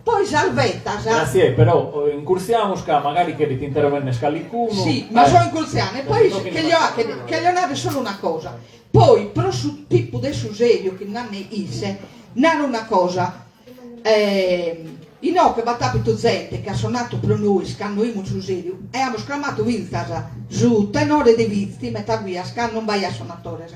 Poi sas vetas. Grazie, però incurtziamus ca magari cheret intervenner calicunu. Si, ma so incurtziande e poi cheglio 'achere, cheglio narrer solu una cosa, poi pro su tipu de su seriu chi nanne isse, naro una cosa, Inoche b'at àpitu zente chi at sonatu pro nois cando 'imus su seriu e amus cramatu fintzas su tenore de Vitzi meta bias ca non b'aiat sonatores.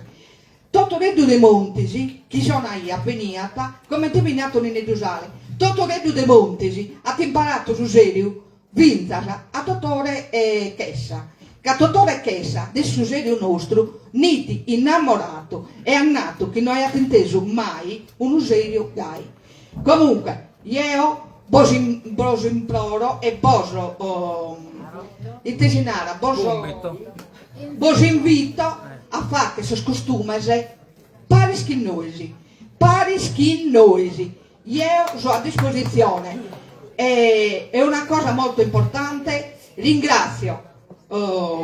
Totoreddu de Montis, chi sonaiat beniat comente beniat Tonineddu Sale. Totoreddu de Montis at imparatu su seriu fintzas a Totore Chessa, ca Totore Chessa de su seriu nostru nd'it innamoratu e at natu chi no aiat intesu mai unu seriu gai. Comunque, jeo bos bos imploro e bos ite si narat bos bos invito a fagher sos costumes paris chin nois, paris chin nois, jeo so a disposizione e e una cosa molto importante, ringrazio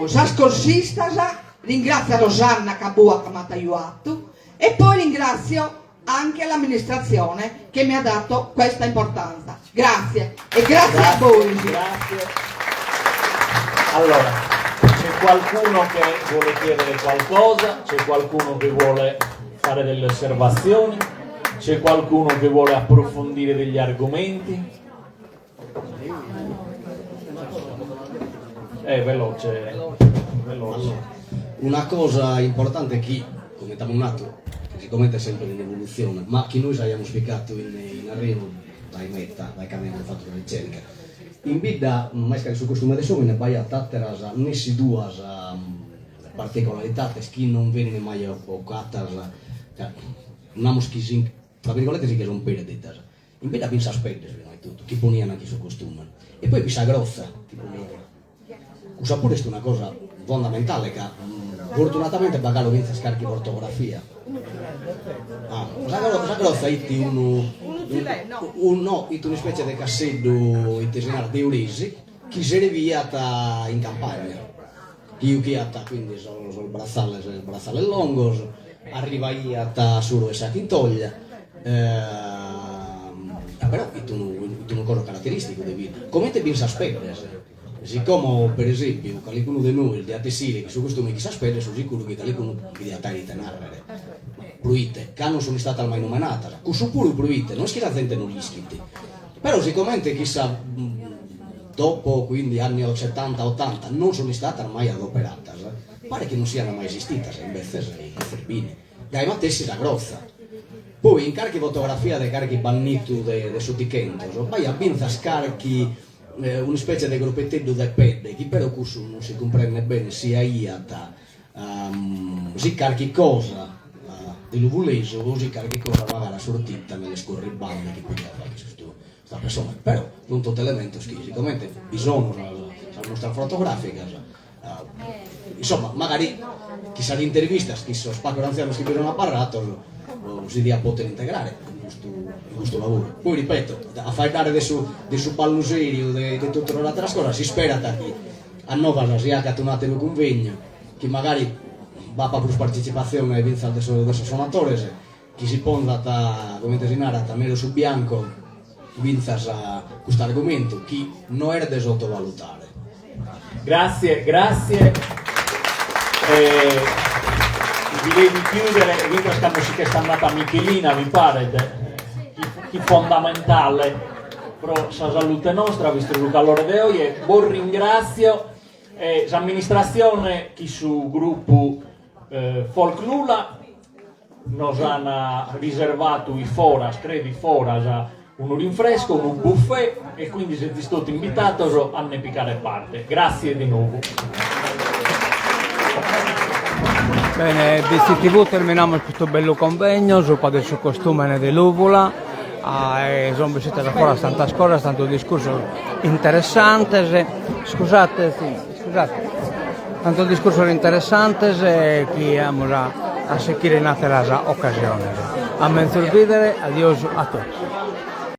sas corsistas, ringrazio a Rosanna Cabua ca m'at ajuatu e poi ringrazio anche l'amministrazione che mi ha dato questa importanza. Grazie e grazie, grazie a voi. Grazie. Allora, c'è qualcuno che vuole chiedere qualcosa, c'è qualcuno che vuole fare delle osservazioni, c'è qualcuno che vuole approfondire degli argomenti. Eh, veloce, veloce. Allora, una cosa importante chi, comente amus natu, sicomente est semper in evolutzione, ma chi nois aiamus picatu in in arribu dae meta, dae cando aiamus fatu sa ricerca, in bidda, mesca in su costume de s'omine, b'aiat ateras nessi duas particolaridades chi non benint mai evocatas, ca namus chi si, tra virgolette, si che sunt perdidas. In bidda fin sas peddes prima 'e totu chi ponian chin su costumene e poi fit sa crotza chi ponian. Cussa puru est una cosa fondamentale ca fortunatamente b'at galu fintzas carchi fotografia. Ah, sa sa crotza 'it unu no, 'it un'ispecie de casseddu, ite si narat, de uresi chi serviat in campagna, chi juchiat quindi sos sos bratzales bratzales longos, arrivaiat a s'oru 'e sa chintoglia, però fit unu fit unu cosa carateristicu de bidda, comente fin sas peddes, si como per esempiu calicunu de nois diat essire chin su costume chin sas peddes so sicuru chi calicunu bi diat aer ite narrer, proite ca non sun istatas mai numenatas, cussu puru proite no est chi sa zente no l'ischit, però sicomente chi sa dopo quindi anni settanta ottanta non sun istatas mai adoperatas, paret chi non sian mai esistitas e imbetzes imbetzes bini. Gai matessi sa crotza. Poi in carchi fotografia de carchi bannitu de de s'Otichentos b'aiat bintzas carchi un'ispecie de cropeteddu de pedde chi però cussu non si cumprendet bene si aiat si carchi cosa de luvulesu o si carchi cosa magari assortita nelle scorribande chi podiat fagher custu custa persona, però sunt totu elementos chi sicomente bi sono sas mustras fotograficas insomma magari chi sas intervistas chi sos pagos antzianos chi bi sono abarrados si diat poter integrare in custu in custu lavoro. Poi ripeto, a faeddare de su de su ballu seriu de de totu sas ateras cosas s'isperat chi a novas si agat un'ateru cunvegnu chi magari b'apat prus partecipatzione fintzas de sos de sos sonatores chi si ponzat, comente si narat, nero su bianco fintzas custu argumentu chi no est de sottovalutare. Grazie, grazie. Eh, direi di chiudere, fintzas cando si ch'est andata Michelina, mi paret, chi, chi fondamentale pro sa salute nostra, visto su calore de oje. Bos ringrazio e s'amministratzione chi su gruppu eh, Folk Lula Nos an riservatu iforas, credo iforas, unu rinfresco, unu buffet e quindi sezis totu invitados a nde picare parte. Grazie di novu. Bene, BCTV terminamus custu bellu convegno subra de su costùmene de Lùvula, e sunt bessidas a foras tantas cosas, tantos discursos interessantes, scusate, scusate, tantos discursos interessantes chi amus a a sichire in àteras ocasiones. A menzus bìdere, adiosu a totus.